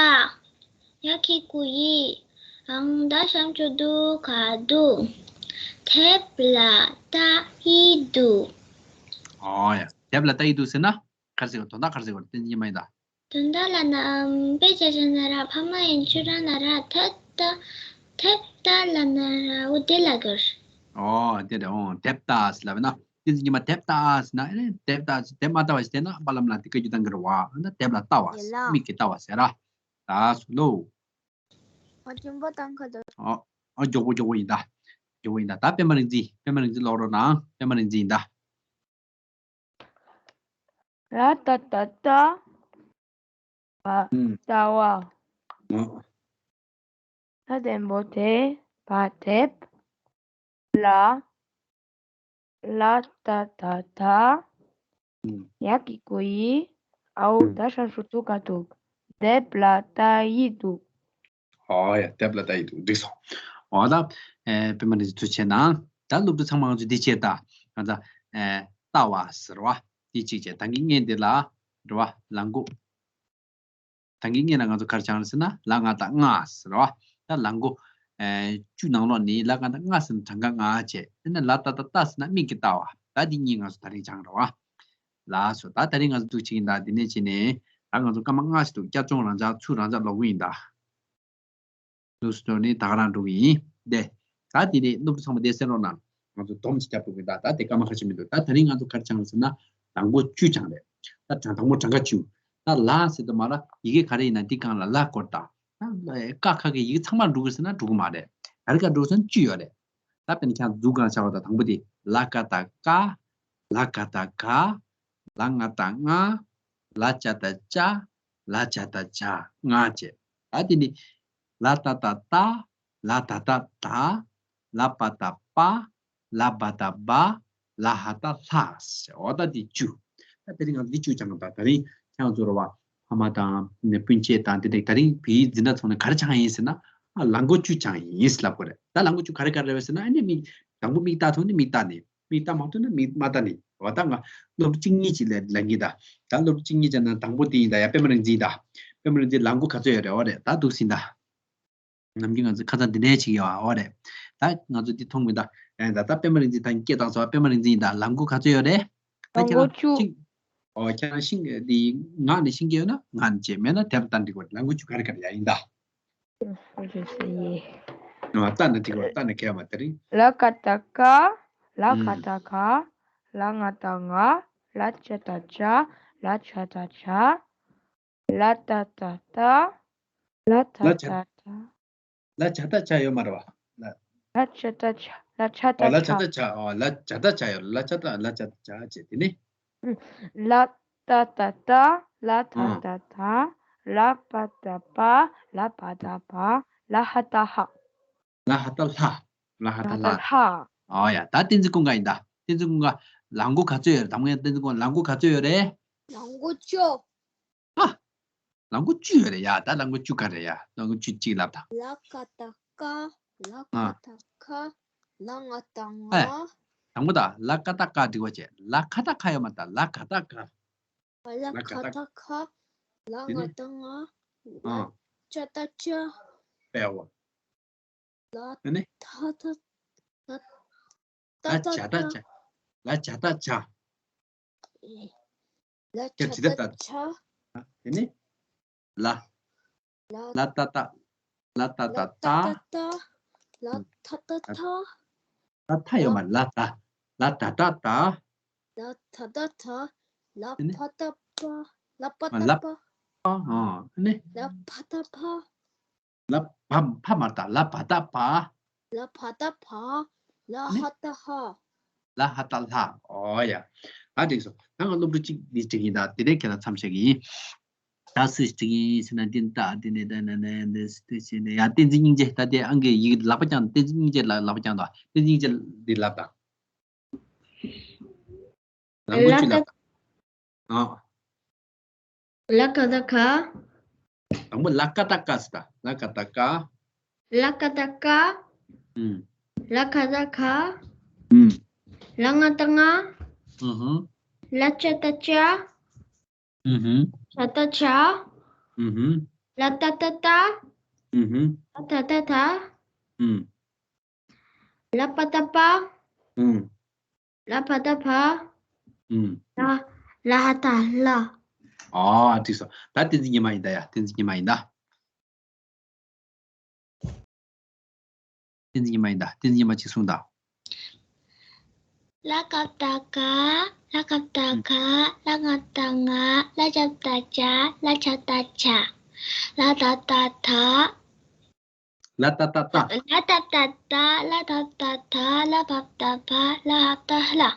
ཡ་གི་གུ་ཡི། ཨང་ད་ཞབས་ཀྱུ་དུ་ག་དུག་དེབ་ལ་ལྟ་ཡི་འདུག་ཨོ་ཡ། དེབ་ལ་ལྟ་ཡི་འདུག་ཟེར་ན། ག་རེ་ཟེར་དགོས། དོན་དག་ག་རེ་ཟེར་དགོས། བསྟན་འཛིན་ཉི་མ་ཡིན་ད། དོན་དག་ལབ་ན་ཨམ་དཔེ་ཆ་བཞག་ན་ར་ཕ་མ་ཡིན་ཁྱོད་རང་ན་ར་དེབ་ལྟ་དེབ་ལྟ་ལབ་ན་ར་འོ་དེ་ལ་གར། ཨོ་དེ་རེད། ཨོ་དེབ་ལྟ་ཟེར་ལབ་ན། བསྟན་འཛིན་ཉི་མ་དེབ་ལྟ་ཟེར་ན་ཨེ་རེད། དེབ་ལྟ་ཟེར། དེབ་མ་ལྟ་བ་ཞིག་བལྟས་ན་པཱ་ལགས་ལ་དེ་བཀའ་བཀྱོན་གཏང་གི་རེད་བ། ཨ་ན་དེབ་ལ་ལྟ་བ་ཟེར། ཡེ་ལ། མིག་གིས་ལྟ་བ་ཟེར་ར། ད་སུ་ལོ། ཨ་ཆེན་པོ་བཏང་ཁ་དོ། ཨ་ཨ་མགྱོགས་པོ་མགྱོགས་པོ་ཡིན་ད། མགྱོགས་པོ་ཡིན་ད། ད་པད་མ་རིག་འཛིན། པད་མ་རིག་འཛིན་ཀློག་རོགས་གནང་། པད་མ་རིག་འཛིན་ཡིན་ད། ལ་ཏ་ཏ་ཏ། བ། ཨུམ། ལྟ་བ། ཨོ། ད་དང་པོ་དེ་བ་དེབ། ལ། ལ་ཏ་ཏ་ཏ། ཨུམ། ཡ་གི་གུ་ཡི། ཨའོ་ཨུམ། ད་ཞབས་ཀྱུ་དུ་ག་དུག་དེབ་ལ་ལྟ་ཡི་འདུག་ཨོ་ཡ། དེབ་ལ་ལྟ་ཡི་འདུག་འགྲིག་སོང་། འོ་ད། ཨེ་པད་མ་རིག་འཛིན་ཐུགས་རྗེ་གནང་། ད་སློབ་ཕྲུག་ཚང་མ་ང་ཚོ་འདི་བྱས་ད། ང་ཚོ་ཨེ་ལྟ་བ་ཟེར་བ། འདི་གཅིག་བྱས། ད་གིན་སྔོན་འདི་ལ་རེད་བ། ལ་མགོ། ད་གིན་སྔོན་ལ་ང་ཚོ་ག་རེ་སྦྱངས་རེད་ཟེར་ན། ལ་ང་བཏགས་ལྔ་ཟེར་བ། ད་ལ་མགོ་ཨེ་བཅུ་ནང་ལོགས་ནས་ལ་ང་བཏགས་ལྔ་ཟེར་ན་གྲངས་ཀ་ལྔ་བྱས། དེ་ནས་ལ་ཏ་བཏགས་ལྟ་ཟེར་ན་མིང་གི་ལྟ་བ། ད་འདི་གཉིས་ང་ཚོ་ད་རིང་སྦྱངས་རེད་བ། ལགས་སོ། ད་ད་རིང་ང་ཚོ་འདུག་བྱེད་ཀྱིན་གདའ། འདི་ནས་བྱས་ནས་ད་ང་ཚོ་སྐར་མ་ལྔ་ཞིག་འདུག་བསྐྱར་སྦྱོང་རང་འཇགས་ཚུར་རང་འཇགས་ལོག་གི་ཡིན་ད། ལུགས་སུ་འགྲོ་ནས་ད་ག་རང་འགྲོ་གི་ཡིན། དེ། ད་དེ་ནས་སློབ་ཕྲུག་ཚང་མ་དེ་གསན་རོགས་གནང་། ང་ཚོ་སྡོམ་ཞིག་རྒྱབ་དགོས་ཀྱི་ཡིན་ད། ད་དེ་སྐར་མ་ཁ་ཤས་མི་འདུག་ད་ད་རིང་ང་ཚོ་ག་རེ་སྦྱངས་ཟེར་ན། ལ་མགོ་བཅུ་སྦྱངས་རེད། ད་གྲངས་དང་པོ་གྲངས་ཀ་བཅུ། ད་ལ་ཟེར་དུས་མ་ལ་ཡི་གེ་ག་རེ་ཡིན་ན་འདི་སྒང་ལ་ལ་སྐོར་ད། ད་ཀ་ཁ་གི་ཡི་གེ་ཚང་མ་འགྲོ་གི་ཟེར་ན་འགྲོ་གི་མ་རེད། ག་རེ་ག་འགྲོ་ཟེར་ན་བཅུ་ཡོད་རེད། ད་དཔེར་ན་ཁྱེད་རང་འཛུགས་སྒང་བྱ་བ་ད་དང་པོ་དེ་ལ་ཀ་བཏགས་ཀ། ལ་ག་བཏགས་ག། ལ་ང་བཏགས་ལྔ། ལ་ཇ་བཏགས་ལྕ། ལ་ཇ་བཏགས་ལྗ། ལྔ་བྱས། ད་དེ་ནི། ལ་ཏ་བཏགས་ལྟ། ལ་ད་བཏགས་ལྡ། ལ་པ་བཏགས་པ། ལ་བ་བཏགས་བ། ལ་ཧ་བཏགས་ལྷ། འོ་ད་འདི་བཅུ། ད་དེ་རིང་ང་འདི་བཅུ་སྦྱངས་པ། ད་དེ་རིང་ཁྱེད་རང་ཚོ་རེད་བ། ཕ་མ་དང་ནི་སྤུན་མཆེད་དང་དེ་འདྲ་ད་རིང་བོད་ཡིག་འཛིན་གྲྭ་ཚོགས་ནས་ག་རེ་སྦྱངས་ཡིན་ཟེར་ན། ཨ་ལ་མགོ་བཅུ་སྦྱངས་ཡིན་ཟེར་ལབ་དགོས་རེད། ད་ལ་མགོ་བཅུ་ག་རེ་ག་རེ་རེད་ཟེར་ན། ཨ་ནི་མིག་དང་པོ་མིག་བལྟ་ཐུབ་ན་མིག་བལྟ་ནས། མིག་བལྟ་མ་ཐུབ་ན་མིག་མ་བལྟ་ནས། འོ་ད་ང་སློབ་ཕྲུག་གཅིག་གཉིས་ཅིག་ལ་ལབ་གི་ཡིན་ད། ད་སློབ་ཕྲུག་གཅིག་གཉིས་ཅིག་ན་དང་པོ་དེ་ཡིན་ད། ཡ་པད་མ་རིག་འཛིན་ཡིན་ད། པད་མ་རིག་འཛིན་ལ་མགོ་ག་ཚོད་ཡོད་རེད། འོ་རེད། ད་འདུག་སེ་ཡིན་ད། ནམ་རྒྱུན་ང་ཚོ་ཁ་སང་འདི་ནས་བྱེད་ཀྱི་ཡོད། འོ་རེད། ད་ང་ཚོ་འདི་མཐོང་མི་ད། ཨེ་ད་ད་པད་མ་རིག་འཛིན་ད་སྐད་བཏང་སོང་། པད་མ་རིག་འཛིན་ཡིན་ད། ལ་མགོ་ག་ཚོད་ཡོད་རེད། ད་ལ་ཁྱེད་མགོ་རང་བཅུ། ཤིང་། འོ་ཁྱེད་རང་ཤིང་འདི་ངག་ནས་ཤེས་ཀྱི་ཡོད་ན་ངག་ནས་བྱེད། མེད་ན་དེབ་ལྟ་འགྲིག་གོ། ལ་མགོ་བཅུ་ག་རེ་ག་རེ་ཡ་ཡིན་ད། ཨ་ལྟ་ན་འགྲིག་གོ། ལྟ་ན་གལ་མ་དེ་རིང་། ལ་ཀ་བཏགས་ཀ། ལ་ག་བཏགས་ག། ལ་ང་བཏགས་ལྔ། ལ་ཇ་བཏགས་ལྕ། ལ་ཇ་བཏགས་ལྗ། ལ་ཏ་བཏགས་ལྟ། ལ་ད་ལ་ཇ་བཏགས་ལྟ། ལ་ཇ་བཏགས་ཇ་ཡོད་མ་རེད་བ། ལ། ལ་ཇ་བཏགས་ཇ། ལ་ཇ་ཨོ་ལ་བཏགས་ཇ་ཇ། བཏགས་ཇ། ཨོ་ལ་ཇ་བཏགས་ཇ་ཡོད། ལ་ཇ་བཏགས། ལ་ཇ་བཏགས་ཇ་བྱས། དེ་ནི། ལ་ཏ་བཏགས་ལྟ། ལ་ད་ཨང་། བཏགས་ལྟ། ལ་པ་བཏགས་པ། ལ་བ་བཏགས་བ། ལ་ཧ་བཏགས་ལྷ། ལ་ཧ་བཏགས་ལྷ། ལ་ཧ་ལ་བཏགས་ལྷ། ལྷ། ཨོ་ཡ། ད་བསྟན་འཛིན་ཀུན་དགའ་ཡིན་ད། བསྟན་འཛིན་ཀུན་དགའ། ལ་མགོ་ག་ཚོད་ཡོད་རེད། དང་པོ་ཡ་བསྟན་འཛིན་ཀུན་དགའ་ལ་མགོ་ག་ཚོད་ཡོད་རེད། ལ་མགོ་བཅུ། ཨ། ལ་མགོ་བཅུ་ཡོད་རེད་ཡ། ད་ལ་མགོ་བཅུ་ག་རེད་ཡ། ལ་མགོ་བཅུ་གཅིག་ལབ་དང་། ལ་ཀ་བཏགས་ཀ། ལ་ཨ། ག་བཏགས་ག། ལ་ང་བཏགས་ལྔ། ཨེ། དང་པོ་ད་ལ་ཀ་བཏགས་ཀ་འགྲིག་པ་བྱས། ལ་ཁ་བཏགས་ཁ་ཡོད་མ་རེད་ད། ལ་ག་བཏགས་ག། ལ་ལ་ཁ་ཁ་བཏགས་ཁ། ལ་དེ་ང་ནི་བཏགས་ལྔ། ལ་ཨ། ཇ་བཏགས་ལྕ། པའོ། ལ་དེ་ནི་ཐ་ཐ། ལ་ལ་ཏ་ཏ་ཇ་བཏགས་ཏ། ཇ། ལ་ཇ་བཏགས་ཇ། ལ་ཇ་ཇ་ཇི་ལྟར་བཏགས་ལྟར། ཇ། དེ་ནི། ལ། ལ། ལ་ཏ་ཏ། ལ་ཏ་ཏ་ཏ། ལ་ཏ་ཏ་ཏ། ལ་ཐ་ཏ་ཐ། ལ་ཐ་ཡོད་མ། ལ་ཏ། ལ་ཏ་ཏ་ཏ། ལ་ཐ་ཏ་ཐ། ལ་དེ་ནི། ཕ་ཏ་ཕ། ལ་པ་ཏ་ལ་པ། ཨ་ཨ་ནི། ལ་ཕ་ཏ་ཕ། ལ་བ་ཕ་མ་ཏ། ལ་བ་ཏ་བ། ལ་བ་ཏ་བ། ལ་ནི། ཧ་ཏ་ཧ། ལ་ཧ་ཏ་ལྷ། ཨོ་ཡ། ཨ་འགྲིག་སོང་། ད་ང་སློབ་ཕྲུག་གཅིག་འདི་འགྲིག་ཡིན་ད། དེ་ནས་ཁྱེད་རང་མཚམས་བཞག་གི་ཡིན། ད་སུས་འགྲིག་ཡིན་ཟེར་ན། འདི་ད་འདི་ནས་ད་ན་ན་འདི་སུས་འདི་ཟེར་ནས་ཡ། བསྟན་འཛིན་སྙིང་རྗེ། ད་དེ་ཨང་གི་ཡིག་ལག་པ་བརྐྱངས། བསྟན་འཛིན་སྙིང་རྗེ་ལ་ལག་པ་བརྐྱངས་དང་། བསྟན་འཛིན་སྙིང་རྗེ་འདི་ལབ་དང་། ལ་མགོ་ལ་ཆུ་ལ་ཀ་ད། ཨ། ལ་ཀ་བཏགས་ཀ། དང་པོ་ལ་ཀ་བཏགས་ཀ་ཟེར་ད། ལ་ཀ་བཏགས་ཀ། ལ་ཀ་བཏགས་ཀ། ཨུམ། ལ་ཁ་བཏགས་ཁ། ཨུམ། ལ་ང་བཏགས་ལྔ། ཨུ་ཧུམ། ལ་ཇ་བཏགས་ལྕ། ཨུ་ཧུམ། ཇ་བཏགས་ཇ། ཨུ་ཧུམ། ལ་ཏ་ཏ་ཏ། ཨུ་ཧུམ། ལ་ཐ་ཏ་ཐ། ཨུམ། ལ་པ་ཏ་པ། ཨུམ། ལ་བ་ཏ་བ། ཨུམ། ལ། ལ་ཧ་ཏ་ལྷ། ཨོ་འགྲིག་སོང་། ད་བསྟན་འཛིན་ཉི་མ་ཡིན་ད་ཡ། བསྟན་འཛིན་ཉི་མ་ཡིན་ད། བསྟན་འཛིན་ཉི་མ་ཡིན་ད། བསྟན་འཛིན་ཉི་མ་གཅིག་གསུངས་དང་། ལ་ཀ་བཏགས་ཀ། ལ་ཁ་བཏགས་ཁ། ལ་ང་བཏགས་ལྔ། ལ་ཇ་བཏགས་ཇ། ལ་ཇ་བཏགས་ཇ། ལ་ཏ་ཏ་ཏ། ལ་ཏ་ཏ་ཏ། ལ་ཏ་ཏ་ཏ། ལ་ཐ་ཏ་ཐ། ལ་བ་བཏགས་བ། ལ་ཧ་བཏགས་ལྷ།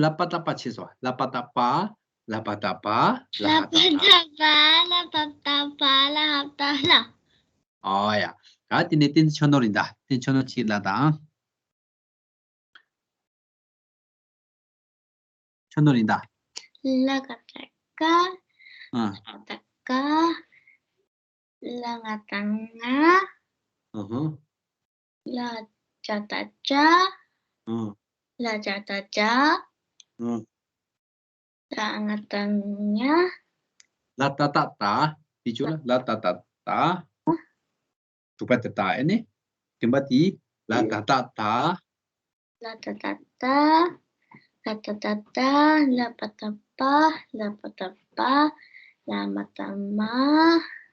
ལ་པ་ཏ་པ་བྱས་སོ། ལ་པ་ཏ་པ། ལ་བ་ཏ་བ། ལ་ཧ་བཏགས་ལྷ། ལ་བ་ཏ་བ། ལ་ཧ་བཏགས་ལྷ། ཨོ་ཡ། ད་དེ་ནས་བསྟན་འཛིན་ཆོས་ནོར་ཡིན་ད། བསྟན་འཛིན་ཆོས་ནོར་གཅིག་ལབ་དང་། ཆོས་ནོར་ཡིན་ད། ལ་ཀ་བཏགས་ཀ། ཨ། ལ་བཏགས་ ཀ། ལ་ང་བཏགས་ལྔ། ཨ་ཧ། ལ་ཇ་བཏགས་ལྗ། ཨ། ལ་ཇ་བཏགས་ལྗ། ཨ། ལ་ང་བཏགས་ལྔ། ལ་ཏ་བཏགས་ལྟ། དེ་ཆོ་ལ་ལ་ཏ་བཏགས་ལྟ། དྲུག་པ་དེ་ལྟ་ཨེ་ནི། བདུན་པ་དེ་ལ་ད་བཏགས་ད། ལ་ད་བཏགས་ད། ལ་ད་བཏགས་ད། ལ་པ་བཏགས་པ། ལ་པ་བཏགས་པ། ལ་མ་བཏགས་མ།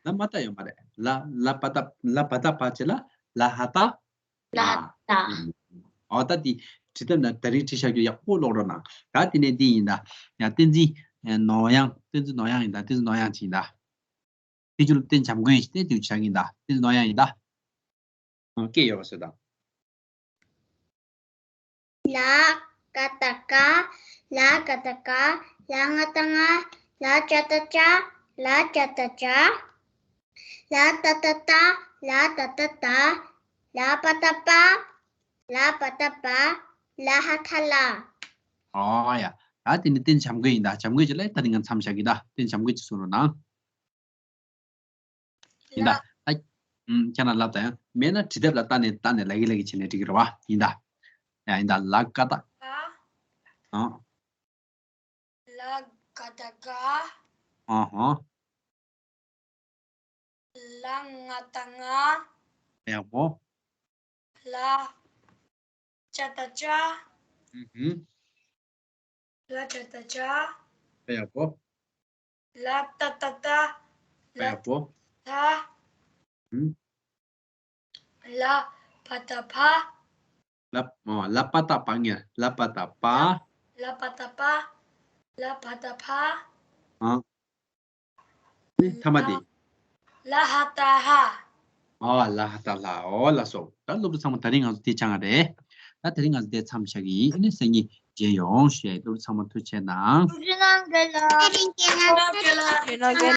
ལ་མ་བཏགས་ཡོད་མ་རེད། ལ་ལ་པ་བཏགས་ལ་པ་བཏགས་པ་བྱས་ལ་ལ་ཧ་ད། ལ་ཧ་ད། ཨོ་ད་དེ་བྲིས་དེབ་ན་ད་རིང་བྲིས་བཞག་རྒྱུ་ཡག་པོ་ཀློག་རོགས་གནང་། ད་དེ་ནས་འདི་ཡིན་ད། ཡང་བསྟན་འཛིན་ནོར་དབྱངས། བསྟན་འཛིན་ནོར་དབྱངས་ཡིན་ད། བསྟན་འཛིན་ནོར་དབྱངས་ཅིག་ཡིན་ད། དེ་ཚོ་ལ་བསྟན་བྱམས་མགོན་ཡིན་ཞེས་བསྟན་དུ་བྱ་ཡིན་ད། བསྟན་འཛིན་ནོར་དབྱངས་ཡིན་ད། ཨང་སྐད་ཡོད་པ་བཟོས་དང་། ལ་ཀ་བཏགས་ཀ། ལ་ག་བཏགས་ག། ལ་ང་བཏགས་ལྔ། ལ་ཇ་བཏགས་ལྗ། ལ་ཇ་བཏགས་ལྗ། ལ་ཏ་བཏགས་ལྟ། ལ་ཏ་བཏགས་ལྟ། ལ་པ་བཏགས་པ། ལ་པ་བཏགས་པ། ལ་ཧ་ད་ལ། ཨོ་ཡ། ད་དེ་ནི་བསྟན་བྱམས་མགོན་ཡིན་ད། བྱམས་མགོན་གྱི་ལ་ད་ནི་ང་མཚམས་བཞག་གི་ད། བསྟན་བྱམས་མགོན་གྱི་གསུང་རོགས་གནང་། ཡིན་ད། ལ། ད། ཨུམ། ཁྱེད་རང་ལབ་ད་ཡང་། མེད་ན་བྲིས་དེབ་ལ་བལྟས་ནས་བལྟས་ནས་ལབ་ཀྱི་ལབ་ཀྱི་བྱས་ནས་འགྲིག་གི་རེད་བ། ཡིན་ད། ཡ་ཡིན་ད། ལ་ཀ་བཏགས། ཨ། ལ་ག་བཏགས་ག། ཨ་ཧ། ལ་ང་བཏགས་ལྔ། ཡག་པོ། ལ་ཇ་བཏགས་ལྗ། ཨུ་ཧུ། ལ་ཇ་བཏགས་ལྗ། ཡག་པོ། ལ་ཏ་བཏགས་ལྟ། ལ་ཡག་པོ། ད། ཨུ། ལ་བ་བཏགས་བ། ལ། ཨོ། ལ་པ་བཏགས་པ་ངེར། ལ་པ་བཏགས་པ། ལ་བ་བཏགས་པ། ལ་བ་བཏགས་བ། ཨ། ཨེ་ཐ་མ་དེ། ལ་ཧ་ད་ལྷ། ཨོ། ལ་ཧ་ད་ལྷ། ཨོ་ལགས་སོ། ད་སློབ་ཕྲུག་ཚང་མ་ད་རིང་ང་ཚོ་དེ་སྦྱངས་པ་རེད། ད་ད་རིང་ང་ཚོ་དེ་མཚམས་བཞག་གི་ཡིན། ཨ་ནི་སང་ཉིན་མཇལ་ཡོང་ཞེས། སློབ་ཕྲུག་ཚང་མ་ཐུགས་རྗེ་གནང་། ཐུགས་རྗེ་གནང་།